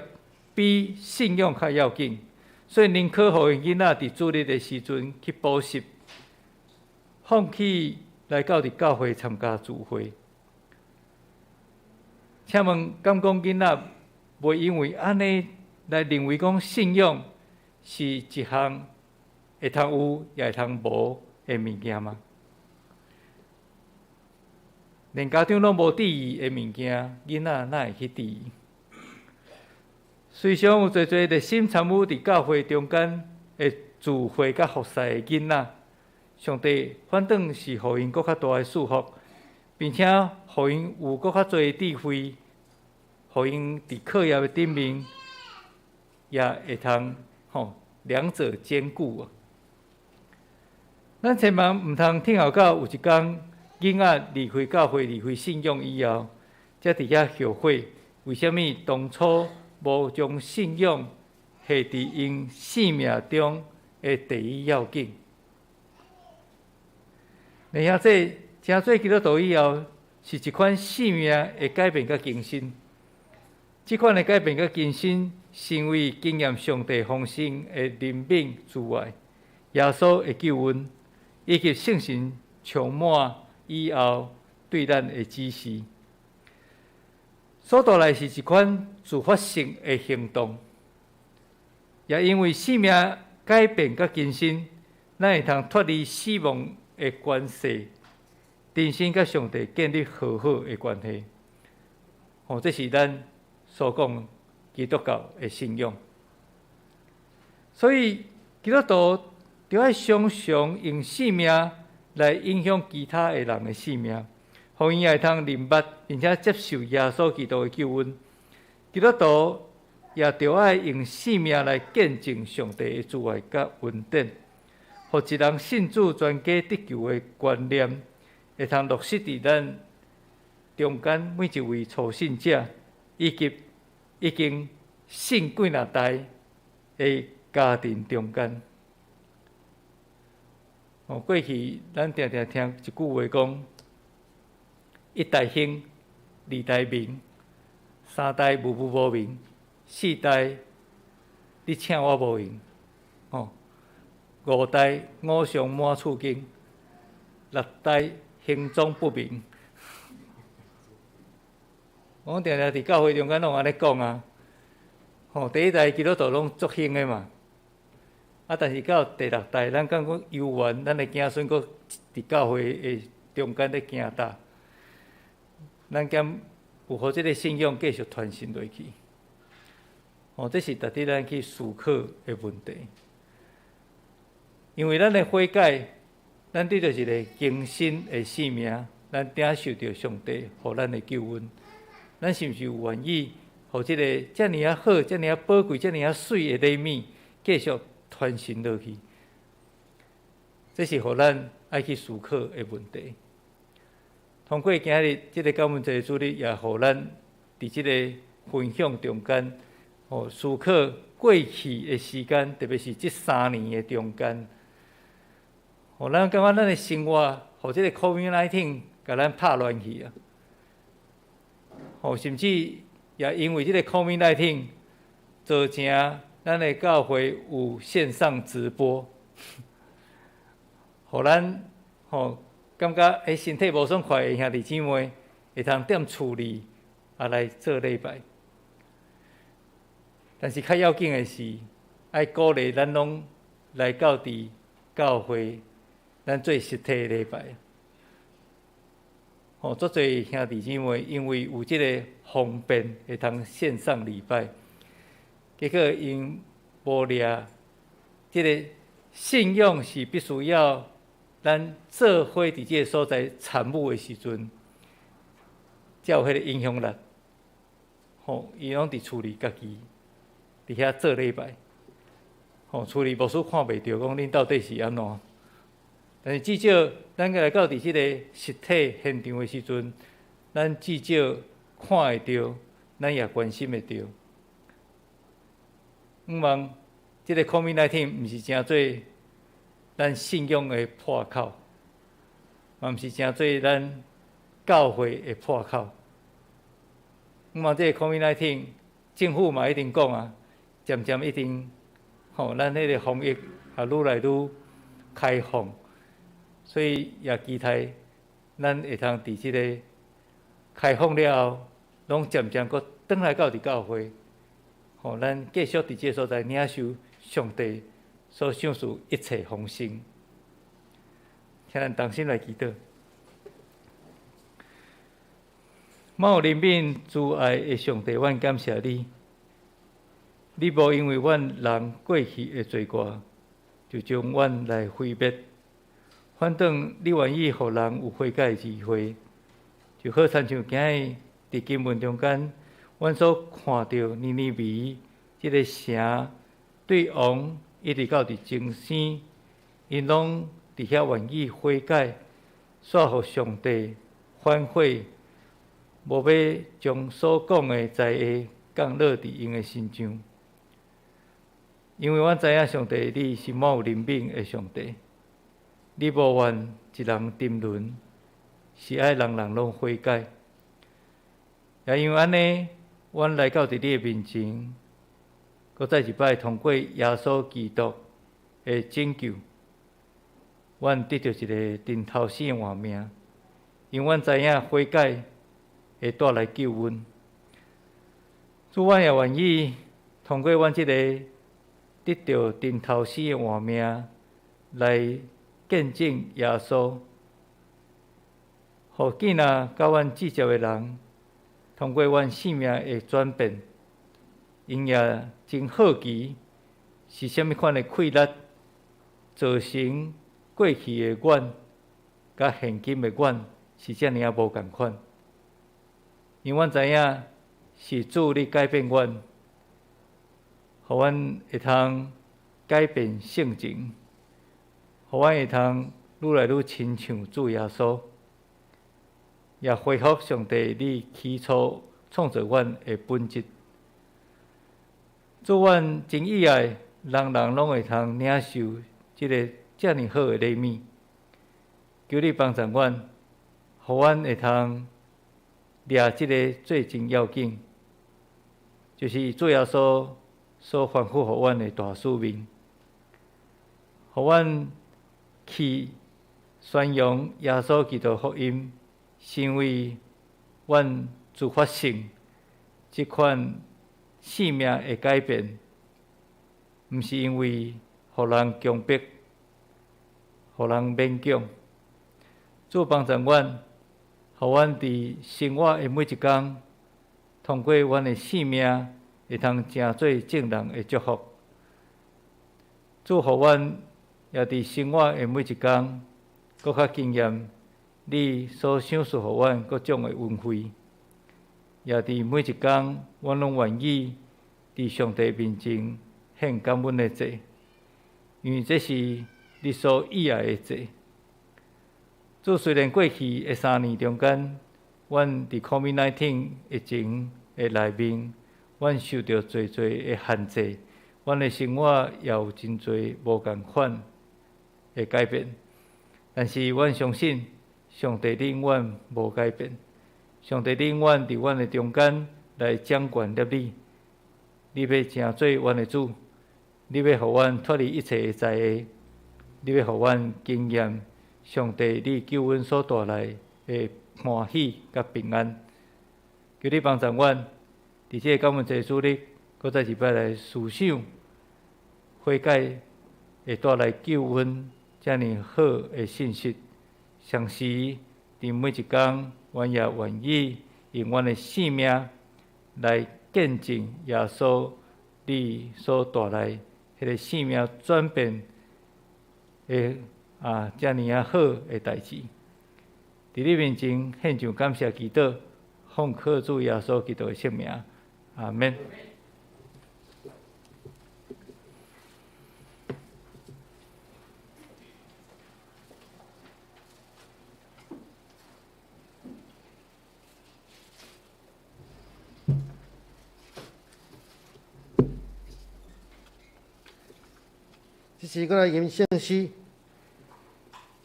比信仰較要緊，所以寧可予𪜶囡仔佇主日的時陣去補習，放棄來到佇教會參加聚會。請問，敢講囡仔袂因為按呢來認為講信仰是一項會通有也會通無的物件嗎？連家長攏無注意的物件，囡仔哪會去注意？隨常有濟濟熱心參與佇教會中間的聚會佮服侍的囡仔，上帝反轉是予𪜶閣較大的祝福，並且予𪜶有閣較濟的智慧，予𪜶佇課業的頂面也會通吼兩者兼顧啊！咱千萬毋通聽候到有一工囡仔離開教會、離開信仰以後，才佇遐後悔，為啥物當初無將信仰下佇𪜶生命中的第一要緊？而且這成做基督徒以後，是一款生命的改變佮更新。這款的改變佮更新，成為經驗上帝豐盛的憐憫慈愛、耶穌的救恩，以及聖神充滿以後對咱的指示，所帶來是一款自發性的行動。也因為生命改變佮更新，咱會通脫離死亡的權勢，重新佮上帝建立和好的關係。哦，這是咱所講基督教的信仰。所以基督徒著愛常常用生命來影響其他的人的生命，予𪜶也會通認捌並且接受耶穌基督的救恩。基督徒也著愛用生命來見證上帝的慈愛佮恩典，予一人信主全家得救的觀念，會通落實佇咱中間每一位初信者，以及已經信幾若代的家庭中間。哦，過去咱定定聽一句話講：一代興，二代明，三代無無無明，四代你請我無閒。哦，五代偶像滿厝間，六代行蹤不明。我定定佇教會中間攏按呢講啊。吼，第一代基督徒攏足興的嘛。啊！但是到第六代，咱感覺猶原，咱的子孫閣佇教會的中間咧行踏，咱敢有予這个信仰繼續傳承落去？哦，這是值得咱去思考的問題。因為咱的悔改，咱得著一个更新的生命，咱領受著上帝予咱的救恩，咱是毋是有願意予這个遮爾仔好、遮爾仔寶貴、遮爾仔媠的禮物繼續傳承落去？這是予咱愛去思考的問題。通過今日這个感恩節的主日，也予咱佇這个分享中間，吼思考過去的時間，特別是這3年的中間，予咱感覺咱的生活，予這个 COVID-19 共咱拍亂去啊！吼，甚至也因為這个 COVID-19 造成咱的教會有線上直播，予咱吼感覺身體無爽快的兄弟姊妹會通踮厝裡啊來做禮拜。但是較要緊的是，愛鼓勵咱攏來到佇教會，咱做實體的禮拜。吼，足濟兄弟姊妹因為有這个方便，會通線上禮拜，結果𪜶無掠這个信仰是必須要咱做伙佇這个所在參與的時陣，才有彼个影響力。吼，伊攏佇厝裡家己佇遐做禮拜，吼，厝裡牧師看袂著，講恁到底是按怎？但是至少咱來到佇這个實體現場的時陣，咱至少看會著，咱也關心會著。向望這个 COVID-19 毋是成做咱信仰的破口，嘛毋是成做咱教會的破口。向望這个 COVID-19，政府嘛一定講啊，漸漸一定，吼，咱彼个防疫也愈來愈開放，所以也期待咱會通佇這个開放了後，攏漸漸閣轉來到佇教會，吼，咱繼續佇這个所在領受上帝所賞賜一切豐盛。請咱同心來祈禱。滿有憐憫、慈愛的上帝，阮感謝你。你無因為阮人過去的罪過，就將阮來毀滅。反倒你願意予人有悔改的機會，就好親像今日佇經文中間，阮所看著尼尼微這个城對王一直到佇重生，𪜶攏佇遐願意悔改，煞予上帝反悔，無欲將所講的災禍降落佇𪜶的身上。因為阮知影上帝，你是滿有憐憫的上帝，你無願一人沉淪，是愛人人攏悔改。也因為按呢，阮來到佇你的面前，閣再一擺通過耶穌基督的拯救，阮得著一个重頭生的活命。因為阮知影悔改會帶來救恩。主，阮也願意通過阮這个得著重頭生的活命，來見證耶穌，予囝仔佮阮至接的人，通過阮生命的轉變，𪜶也真好奇是啥物款的氣力，造成過去的阮佮現今的阮是遮爾仔無仝款。因為阮知影是主你改變阮，予阮會通改變性情，予阮會通愈來愈親像主耶穌，也恢復上帝你起初創造阮的本質。主，阮真意愛，人人攏會通領受這个遮爾好的禮物。求你幫助阮，予阮會通掠這个最真要緊，就是主耶穌所吩咐予阮的大使命，予阮去宣揚耶穌基督福音，成為阮自發性這款生命的改變，毋是因為予人強迫，予人勉強。主幫助阮，予阮佇生活的每一工，通過阮的生命，會通成做眾人的祝福。主，予阮也佇生活的每一工，閣較經驗你所賞賜予阮各種的恩惠，也佇每一工，阮攏願意佇上帝面前獻感恩的祭，因為這是你所喜愛的祭。主，雖然過去的3年中間，阮佇 COVID-19 疫情的內面，阮受著濟濟的限制，阮的生活也有真濟無仝款的改變。但是阮相信，上帝你永遠無改變，上帝你永遠佇阮的中間來掌權攝理，你欲成做阮的主，你欲予阮脫離一切的災禍，你欲予阮經驗上帝你救阮所帶來的歡喜佮平安。求你幫助阮，佇這个感恩節主日，閣再一擺來思想悔改會帶來救恩遮爾好的信息。同時，佇每一工，阮也願意用阮的生命來見證耶穌你所帶來彼个生命轉變的遮爾仔好的代誌。佇你面前獻上感謝祈禱，奉靠主耶穌基督的聖名，阿們。這時閣來吟聖詩，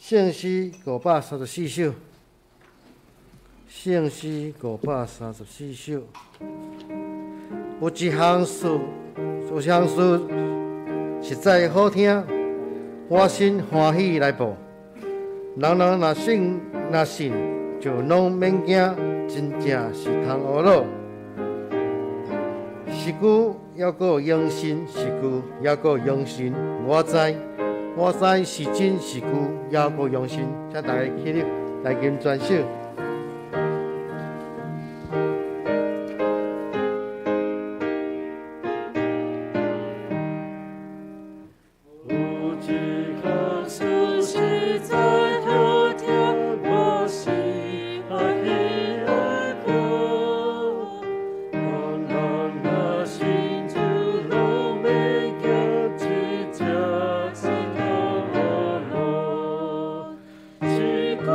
聖詩534首，聖詩534首。有一項事，有一項事實在好聽，我心歡喜來報。人人若信若信，就攏免驚，真正是通懊惱。是久猶閣相信，是久猶閣相信，我知，我知是真是久猶閣相信。請大家起立來吟全首。有一項事實在好聽，我心歡喜來報。人人若信就攏免驚，真正是通懊惱。是久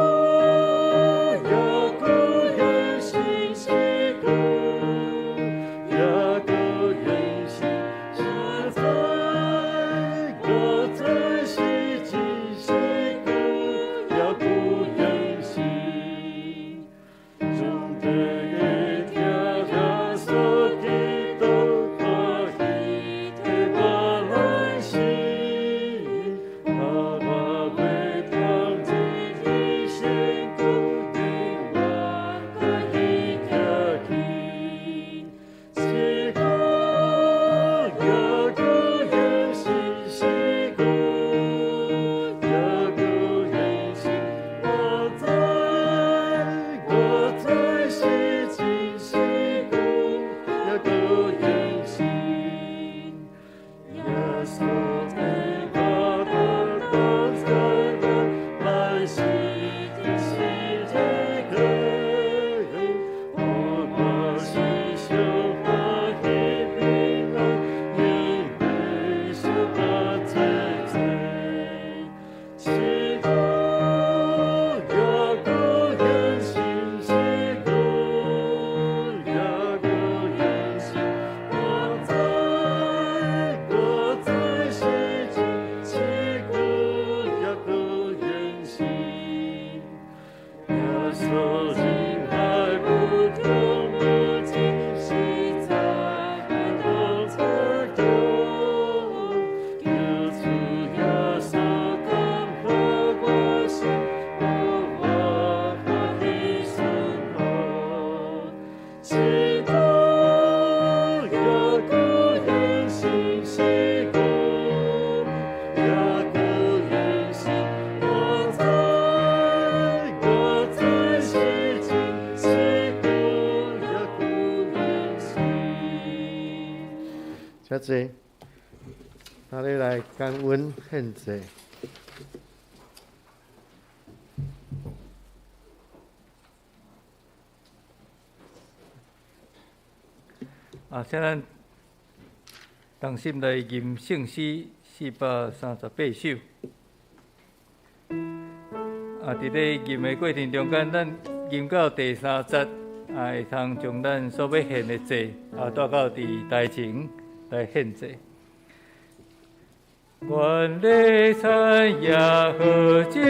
猶閣相信，是久猶閣相信，我知，我知是真是久猶閣相信。上帝會聽耶穌基督歡喜替我來死，予我袂當進去身軀，永遠佮伊徛起。是久猶閣相信，是久猶閣相信，我知，我知是真是久猶閣相信。耶穌替我擔當災難，來死十字架，予我時常歡喜平安，因為受他這罪。是久猶閣相信，是久猶閣相信，我知，我知是真是久猶閣相信。耶穌人海無窮無盡，實在不能測度。求主耶穌感化我心，予我歡喜順服。是久猶閣相信，是久猶閣相信，我知，我知是真是久猶閣相信。請坐，咱來感恩獻祭。啊，請咱同心來吟聖詩438首。啊，佇咧吟的過程中間，咱吟到第三節，啊，會通將咱所欲獻的祭，啊，帶到佇台前來獻祭。願禮讚耶和精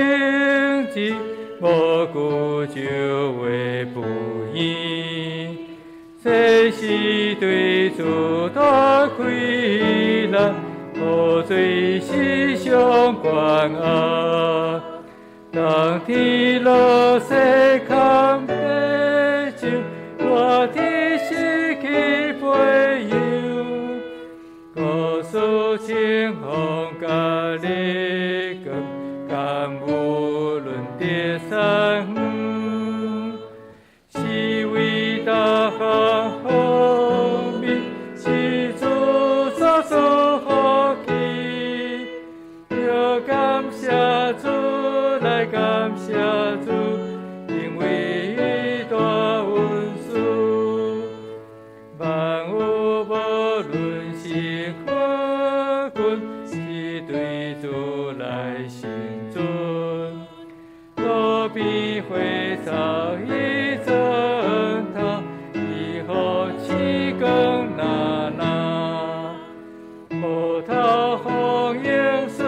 緻，無久就會不厭。這是對主大快樂，無罪是上懸崖。當天落雪坎地上，熱天失去培養，故事清風甲日光，敢無論得山遠，是為大漢好美，是主所賜福氣。要感謝主，來感謝主，因為伊大恩賜。萬有無論是何君，是對主來成尊。路邊花草伊枕頭，伊予曙光那那。葡萄豐盈順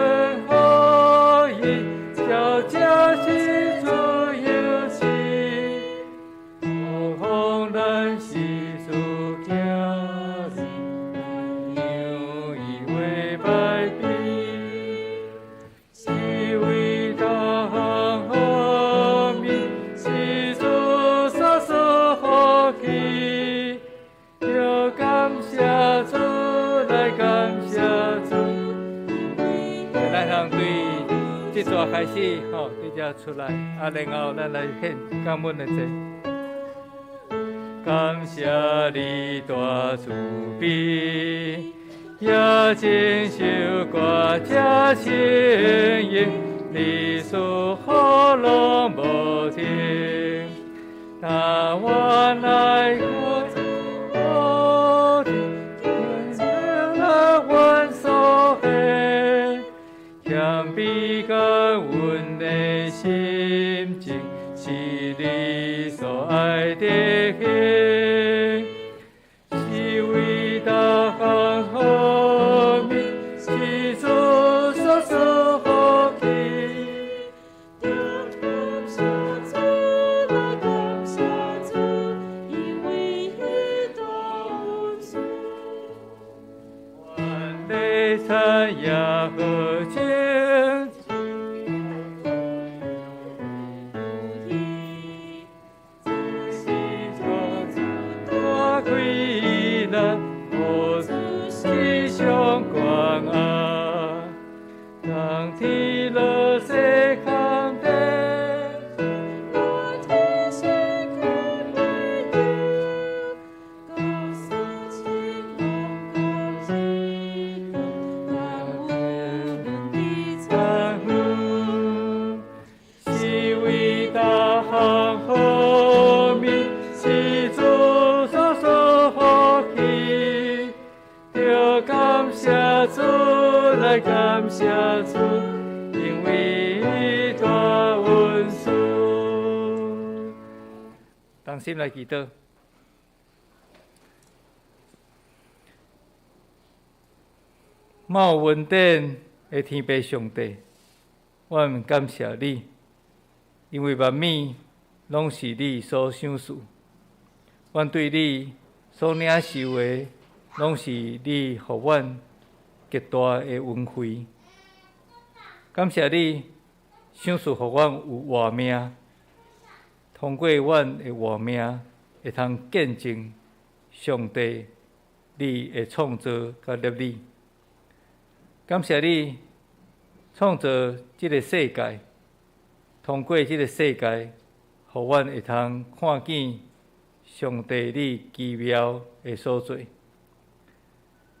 歌開始，吼，佇遮出來，啊，然後咱來獻感恩的祭。感謝你大慈悲，也真受歌這聲音，你賜福攏無停。但願愛我阮所獻，謙卑感恩的心情，是你所愛的行，是為大項好名，是主所賜福氣。感謝主，來感謝主，因為伊大恩賜。萬禮讚耶和敬，是主大開咱，予世上關愛，當天落世空地。我天上看沒有，高山青龍高日光，感無論的讚是為大項好名，是主所賜福氣。著感謝主，來感謝主，因為伊大恩賜。同心來祈禱。滿有恩典的天父上帝，我們感謝你，因為萬物攏是你所賞賜。阮對你所領受的，攏是你予阮極大的恩惠。感謝你賞賜予阮有活命，通過阮的活命，會通見證上帝你的創造佮立理。感謝你創造這个世界，通過這个世界，予阮會通看見上帝你奇妙的所作。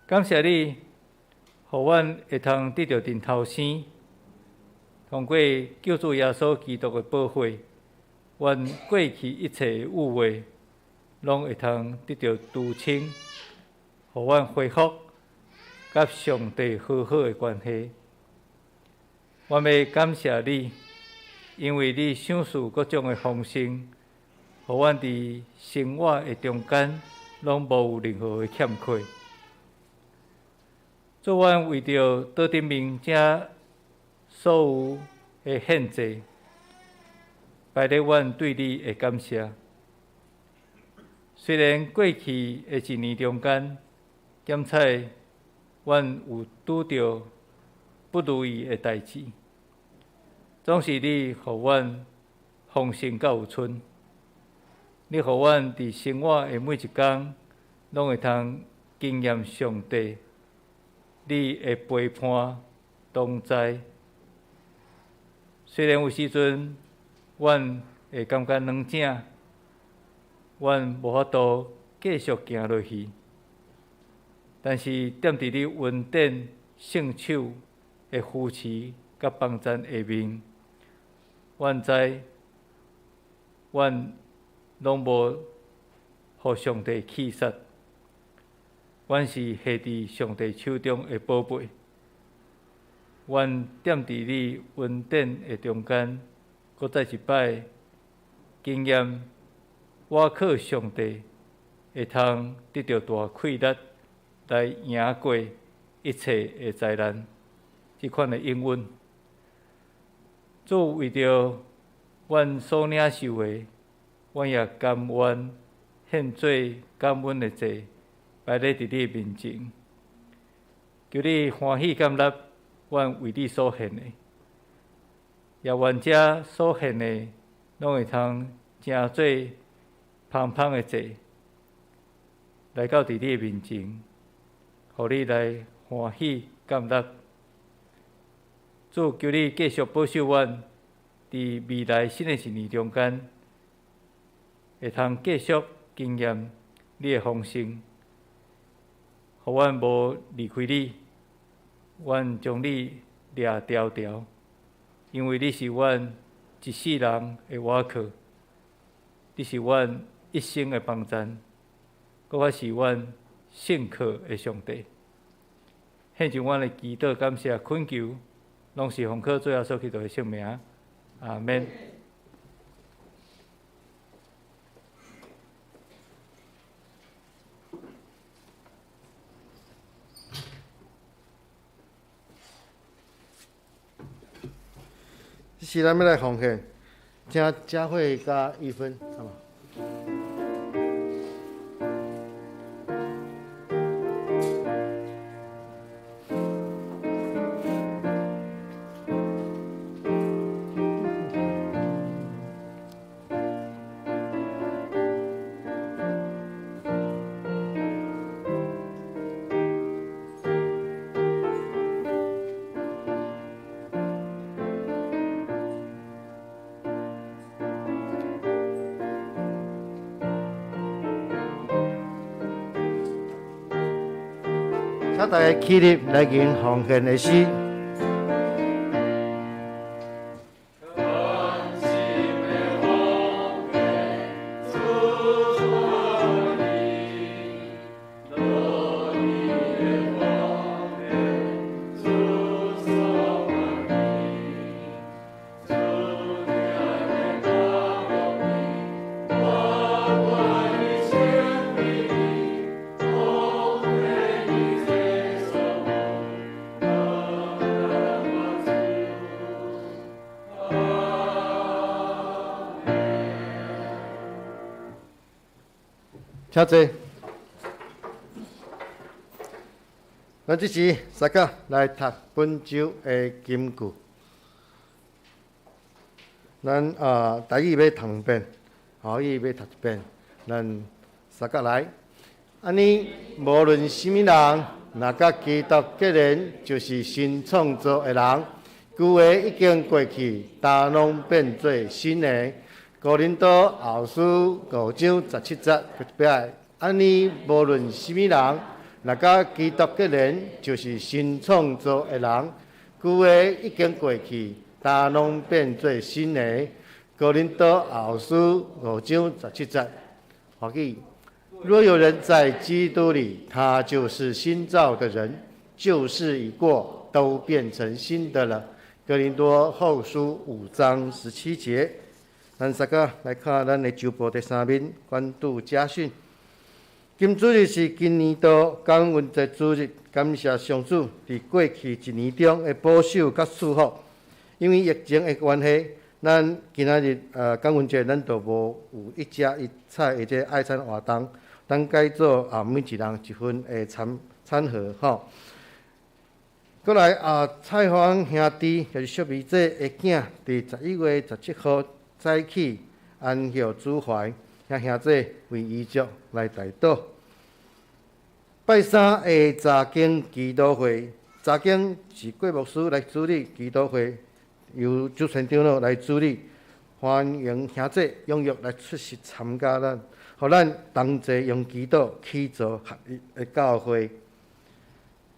感謝你，予阮會通得著重頭生，通過救主耶穌基督的寶血，阮過去一切的污穢，攏會通得著除清，予阮恢復佮上帝和好的關係。我欲感謝你，因為你賞賜各種的豐盛，予阮佇生活的中間，攏無有任何的欠缺。主，阮為著桌頂面這所有的獻祭，擺列阮對你的感謝。雖然過去的一年中間，檢採阮有拄著不如意的代誌，總是你予阮豐盛甲有賰。你予阮佇生活的每一工，攏會通經驗上帝你的陪伴同在。雖然有時陣，阮會感覺軟正，阮無法度繼續行落去，但是踮佇你恩典聖手的扶持佮幫贊下面，阮知阮攏無予上帝棄殺，阮是繫佇上帝手中的寶貝。阮踮佇你恩典的中間，閣再一擺經驗，倚靠上帝會通得著大氣力來贏過一切的災難，這款的應允。主為著阮所領受的，阮也甘願獻做感恩的祭，擺列佇你面前。求你歡喜接納阮為你所獻的，也願這所獻的，攏會通成做芳香的祭，來到佇你的面前，予你來歡喜接納。主，求你繼續保守阮，佇未來新的一年中間，會通繼續經驗你的豐盛，予阮無離開你，阮將你掠牢牢，因為你是阮一世人的倚靠，你是阮一生的幫贊，閣較是阮信靠的上帝。獻上阮的祈禱、感謝、懇求，攏是奉靠主耶穌基督的聖名。阿們。這時咱欲來奉獻，請佳慧佮玉芬，好無？請大家起立來吟奉獻的詩。請坐。咱這時大家來讀本週的金句。咱啊，台語欲讀兩遍，華語欲讀一遍。咱三甲來。按呢，無論啥物人，若佮基督結連，就是新創造的人。舊的已經過去，焦攏變做新的。哥林多後書五章十七節，閣一擺。按呢，無論啥物人，若佮基督結連，就是新創造的人。舊的已經過去，焦攏變做新的。哥林多後書五章十七節，華語。若有人在基督裡，他就是新造的人，舊事已過，都變成新的了。哥林多後書五章十七節。咱大家來看咱的週報第三面，關注家訓。今主日是今年度感恩節主日，感謝上主佇過去一年中的保守佮賜福。因為疫情的關係，咱今仔日感恩節咱就無有一家一菜的這愛餐活動，咱改做啊每一人一份的餐餐盒吼。閣來啊，蔡芳兄弟就是淑美姐的囝，佇11月17號早起安歇主懷，請兄弟為遺囑來代禱。拜三的查經祈禱會，查經是郭牧師來主理，祈禱會由主傳長老來主理，歡迎兄弟踴躍來出席參加咱，予咱同齊用祈禱起造合一的教會。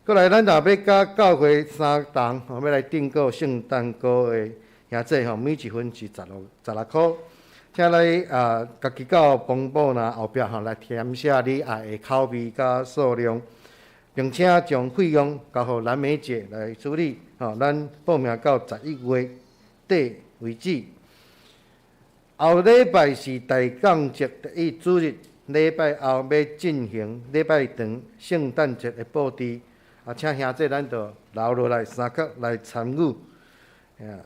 閣來，咱若欲佮教會相同，吼，欲來訂購聖誕歌的兄弟吼，每一份是十六箍。請來啊，家己到磅寶拿後壁吼來填寫你愛的口味佮數量，並且將費用交予藍莓姐來處理。吼，咱報名到11月底為止。後禮拜是大降節第一主日，禮拜後欲進行禮拜堂聖誕節的布置，啊，請兄弟咱就留落來三刻來參與。啊，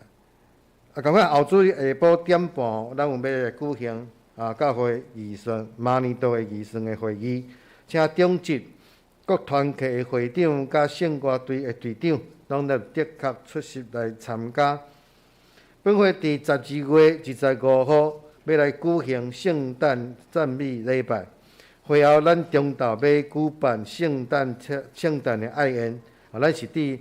仝款後主日下晡點半，咱有欲來舉行啊教會預算馬年度的預算的會議，請長執各團契的會長佮聖歌隊的隊長，攏來的確出席來參加。本會佇12月25號欲來舉行聖誕讚美禮拜，會後咱中晝欲舉辦聖誕的愛宴，啊，咱是佇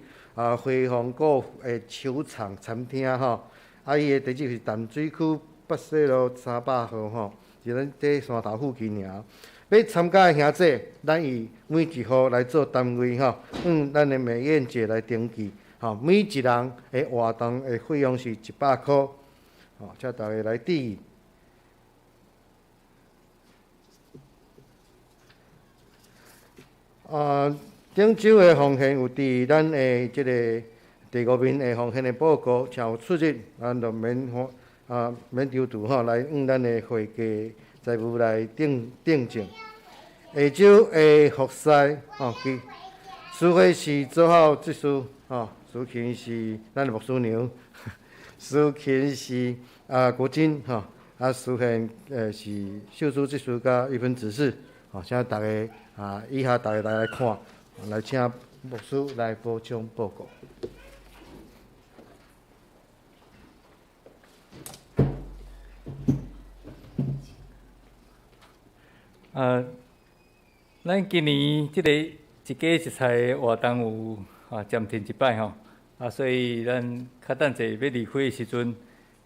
辉煌高的球場餐廳吼，啊，伊的地址是淡水區北勢路300號吼，是咱佇山頭附近爾。欲參加的兄弟，咱以每一戶來做單位吼，按咱的美燕姐來登記吼。每一人的活動的費用是100箍，吼，請大家來注意。啊，頂週的奉獻有佇咱的這个第五面的奉獻的報告，請有出入，咱就免啊免躊躇吼，來按咱的會計財務來訂訂正。下週的服侍吼，其司會是做好執事吼，司琴是咱的牧師娘，司琴是啊國珍吼，啊司憲是秀珠執事佮一分執事，吼，請大家啊以下大家來看，來請牧師來補充報告。啊，咱今年這个一家一菜的活動有啊暫停一擺吼，啊，所以咱較等者欲離開的時陣，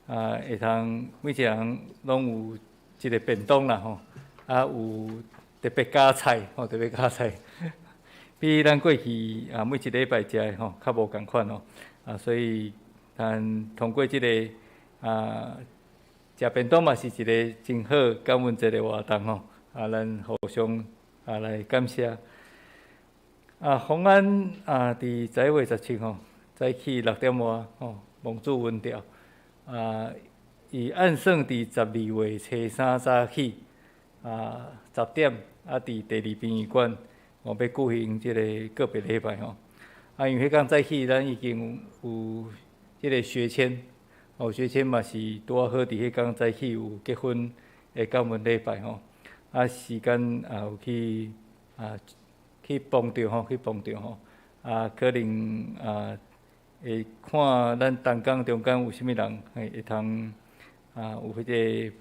啊，會通每一个人攏有一个便當啦吼，啊，有特別加菜吼，特別加菜，比咱過去啊每一禮拜食的吼較無仝款吼，啊，所以咱通過這个啊食便當嘛是一个真好感恩節的活動吼。啊，咱互相啊來感謝。啊，洪安啊，佇11月17吼，早起6點外吼，蒙主恩召。啊，伊按算佇12月初三早起啊10點啊，佇第二殯儀館哦，欲舉行這个告別禮拜吼。啊，因為彼工早起，咱已經有這个學簽，哦，學簽嘛是拄仔好佇彼工早起有結婚的感恩禮拜吼。啊，時間也有去啊，去碰著吼，去碰著吼。啊，可能啊，會看咱同工中間有啥物人會會通啊，有彼个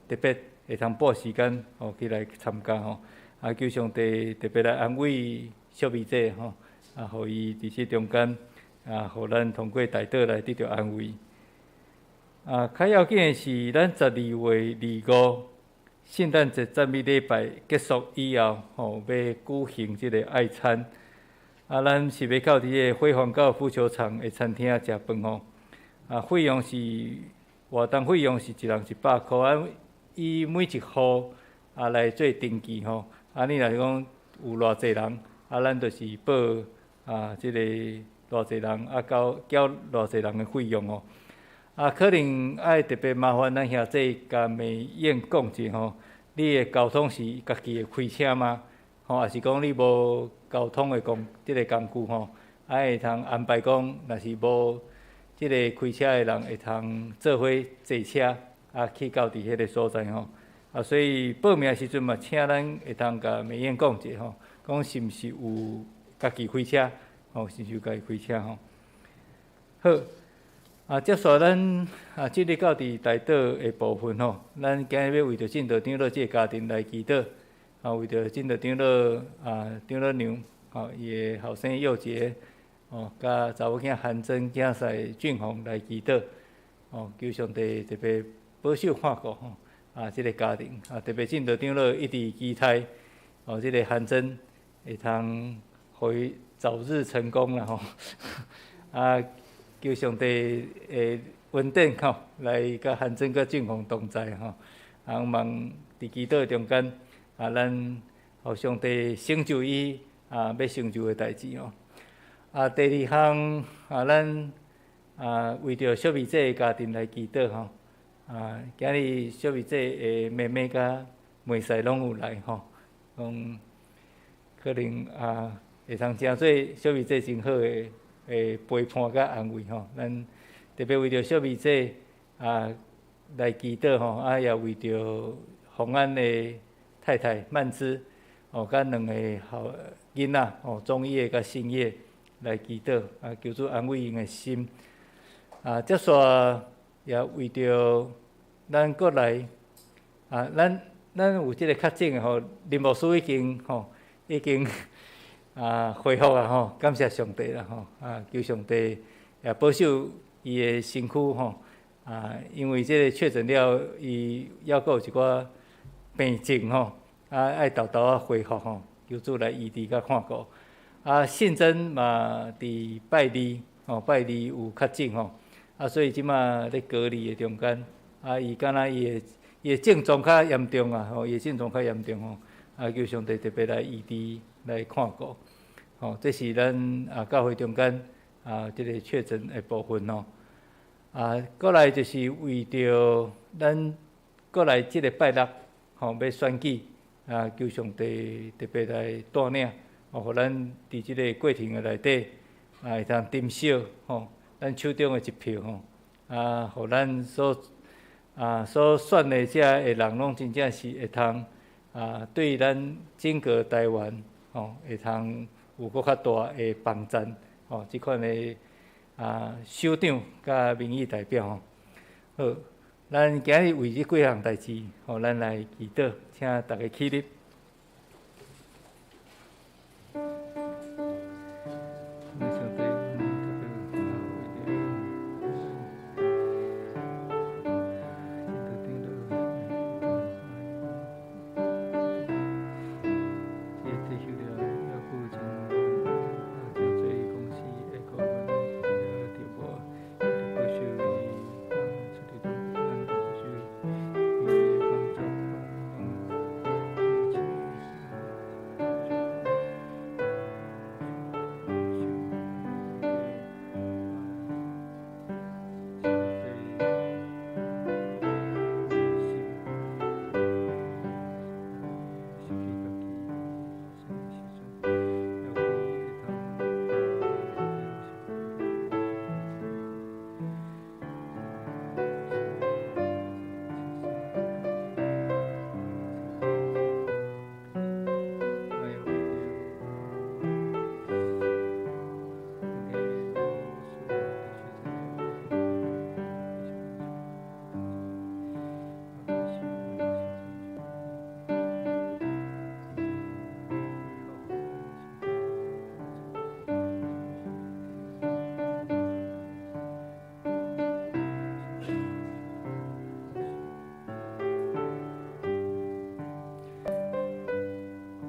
特別會通撥時間吼去來參加吼。啊，求上帝特別來安慰小美姐吼，啊，予伊佇這中間啊，予咱通過代禱來得著安慰。啊，較要緊的是，咱12月25聖誕節讚美禮拜結束以後，吼，欲舉行這个愛餐。啊，咱是欲到佇个輝煌高爾夫球場的餐廳食飯吼。啊，費用是活動費用是一人100箍，啊，以每一戶啊來做登記吼。啊，你若是講有偌濟人，啊，咱就是報啊，這个偌濟人啊，交繳偌濟人的費用吼。啊，可能愛特別麻煩咱兄弟共美燕講者吼，你的交通是家己會開車嗎？吼，抑是講你無交通的工，這个工具吼，啊會通安排講，若是無這个開車的人會通做伙坐車啊去到佇彼个所在吼。啊，所以報名的時陣嘛，請咱會通共美燕講者吼，講是毋是有家己開車，吼，是毋是有家己開車吼？好。啊，接續咱啊進入到佇代禱的部分吼，咱今日欲為著進道長老這个家庭來祈禱，啊，為著進道長老啊長老娘，吼，伊的後生幼傑，哦，佮查某囝韓珍、囝婿俊宏來祈禱，哦，求上帝特別保守看顧吼，啊，這个家庭，啊，特別進道長老一直期待，哦，這个韓珍會通予伊早日成功啦吼，啊。求上帝的恩典吼，來佮韓珍佮俊宏同在吼。啊，望佇祈禱中間，啊，咱予上帝成就伊啊欲成就的代誌吼。啊，第二項啊，咱啊為著小美姐的家庭來祈禱吼。啊，今日小美姐的妹妹佮妹婿攏有來吼，講可能啊會通成做小美姐真好的的陪伴佮安慰吼，咱特別為著小美姐啊來祈禱吼，啊也為著洪安的太太曼芝哦，佮兩個後囡仔哦，中醫的佮新葉來祈禱啊，求主安慰𪜶的心。啊，接續也為著咱國內啊，咱有這个確診的吼，林牧師已經吼已經。啊恢復啊吼，感謝上帝啦吼，啊求上帝也保守伊的身軀吼，啊因為這个確診了，伊猶閣有一寡病症吼，啊愛沓沓仔恢復吼，求主來醫治佮看顧。啊信珍嘛佇拜二吼，拜二有確診吼，啊所以這馬咧隔離的中間，啊伊敢若伊的症狀較嚴重啊吼，伊的症狀較嚴重吼，啊求上帝特別來醫治來看顧，吼，這是咱啊教會中間啊這个確診的部分吼。啊，過來就是為著咱過來這个拜六吼欲選舉，啊求上帝特別來帶領，哦，予咱佇這个過程的內底啊會當珍惜吼咱手中的一票吼，啊，予咱所選的這的人攏真正是會通啊對咱整個台灣吼會通有閣較大的幫贊吼，這款的啊首長佮民意代表吼。好，咱今日為這幾項代誌，吼，咱來祈禱，請大家起立。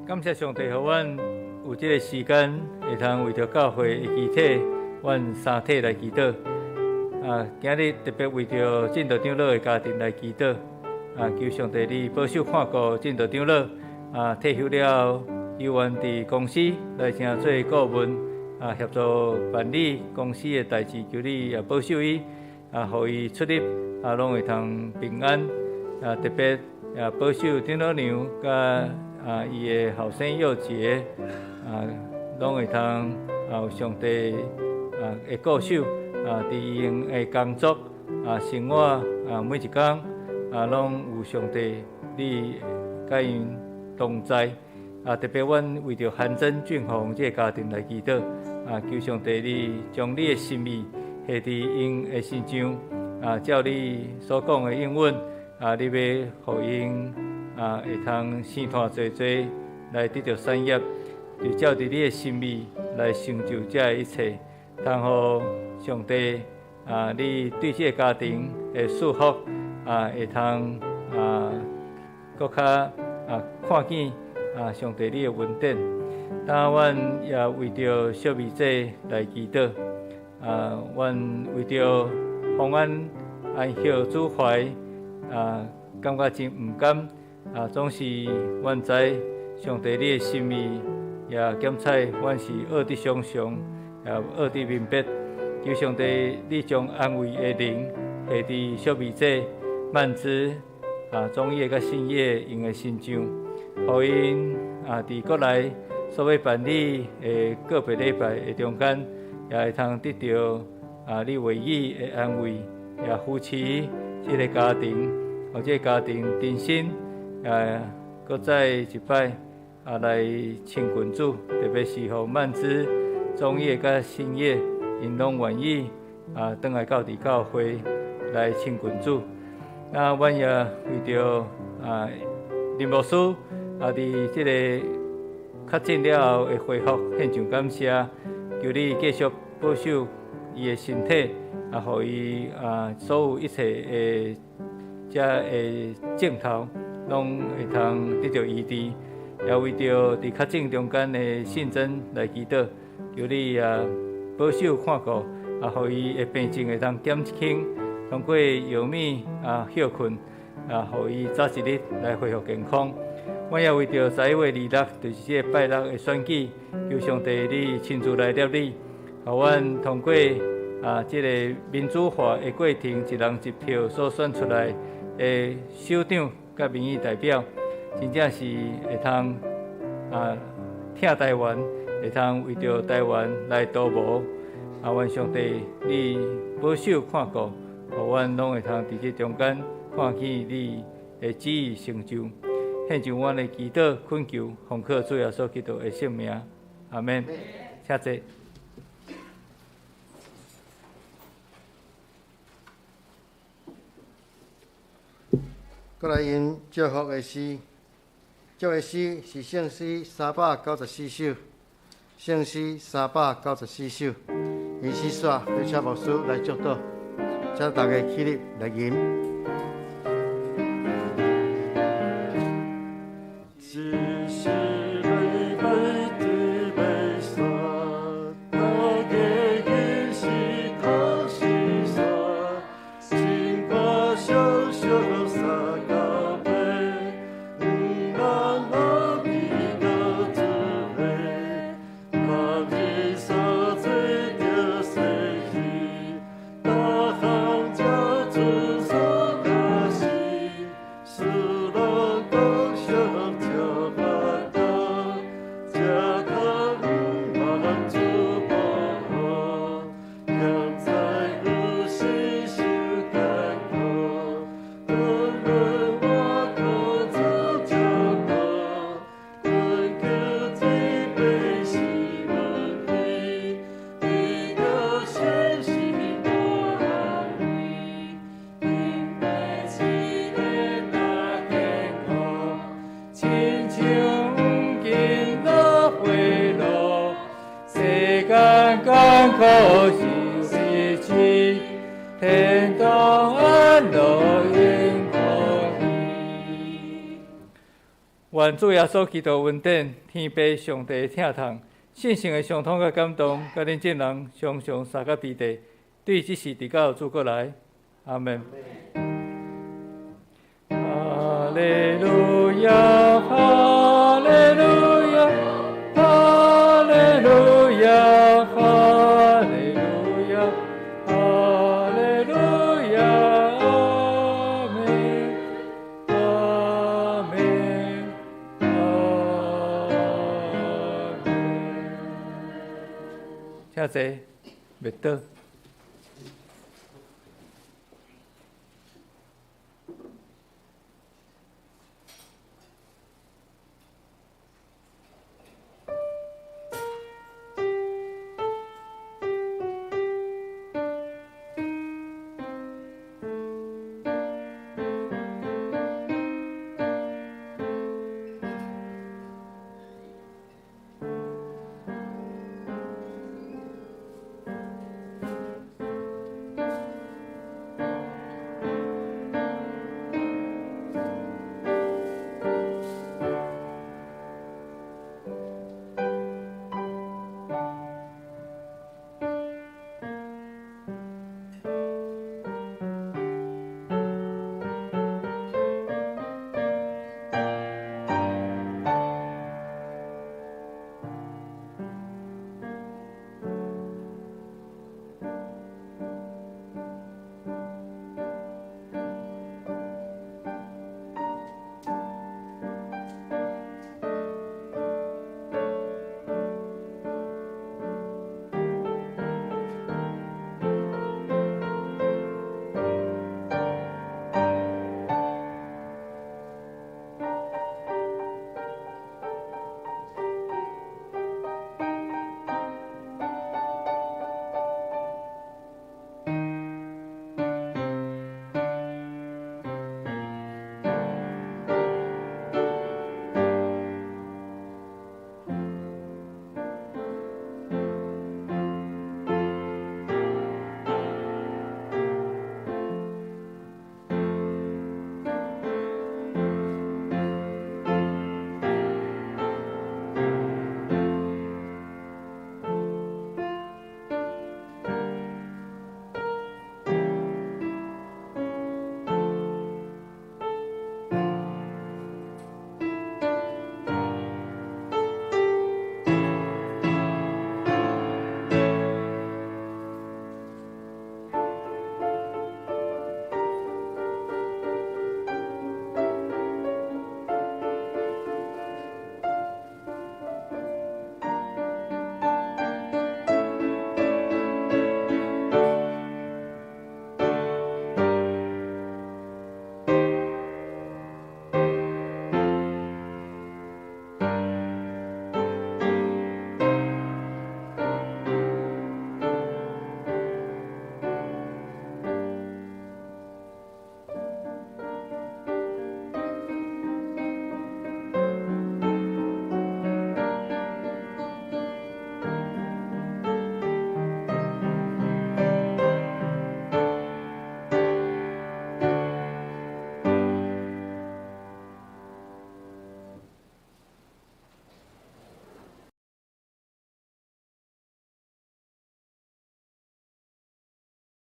感謝上帝，予阮有這个時間，會通為著教會的肢體，阮三體來祈禱。啊，今日特別為著進道長老的家庭來祈禱。啊，求上帝你保守看顧進道長老。啊，退休了後，猶原佇公司來成做顧問，啊，協助辦理公司的代誌，求你也保守伊，啊，予伊出入啊，攏會通平安。啊，特別也保守長老娘佮啊，伊的後生幼傑啊，攏會通啊有上帝啊的顧守啊，佇𪜶的工作啊、生活啊，每一工啊，攏有上帝你佮𪜶同在啊。特別阮為著韓真俊宏這个家庭來祈禱啊，求上帝你將你的心意下佇𪜶的身上啊，照你所講的應允啊，你欲予𪜶啊，會通生湠濟濟來得著產業，就照著你的心意來成就這一切，通予上帝啊，你對這个家庭的祝福啊，會通啊，閣較啊看見啊上帝你的恩典。當阮也為著小美姐來祈禱啊，阮為著豐安安息主懷啊，感覺真毋甘。啊，總是阮知上帝你的心意，也檢採阮是惡得想像，也惡得明白。求上帝你將安慰的靈下佇小美姐、曼芝啊、莊葉佮信葉𪜶的身上，予𪜶啊佇國內所欲辦理的告別禮拜的中間，也會通得著啊你話語的安慰，也扶持這个家庭，予這个家庭重新。閣再一擺啊，來親近主，特別是予曼芝、莊葉佮新葉，𪜶攏願意啊，轉來到佇教會來親近主。啊，阮也為著啊林牧師啊，佇這个确诊了後的恢復，獻上感謝。求你繼續保守伊的身體，啊，予伊啊所有一切的遮的症頭，攏會通得著醫治。也為著佇確診中間的信真來祈禱，求你啊保守看顧，啊，予伊的病情會當減輕，通過藥物啊歇睏，啊，予伊早一日來恢復健康。阮也為著11月26，就是這个拜六的選舉，求上帝你親自來攝理，予阮通過啊這个民主化的過程，一人一票所選出來的首長佮民意代表，真正是會通啊疼台灣，會通為著台灣來圖謀。啊，願上帝你保守看顧，予阮攏會通佇這中間看見你的旨意成就。獻上阮的祈禱懇求，奉靠主耶穌基督的聖名，阿們。請坐。閣來吟祝福的詩，祝福的詩是聖詩394首，聖詩394首。吟詩煞，要請牧師來祝禱，請大家起立來吟。願主耶穌基督恩典、天父上帝疼痛、聖神的相通佮感動，佮恁眾人常常相佮彼地，對這時直到主閣來，阿們。哈利路亞，哈利路亞，哈利路亞，哈利路亞，哈利路亞，阿們，阿們，阿們。請坐，袂倒。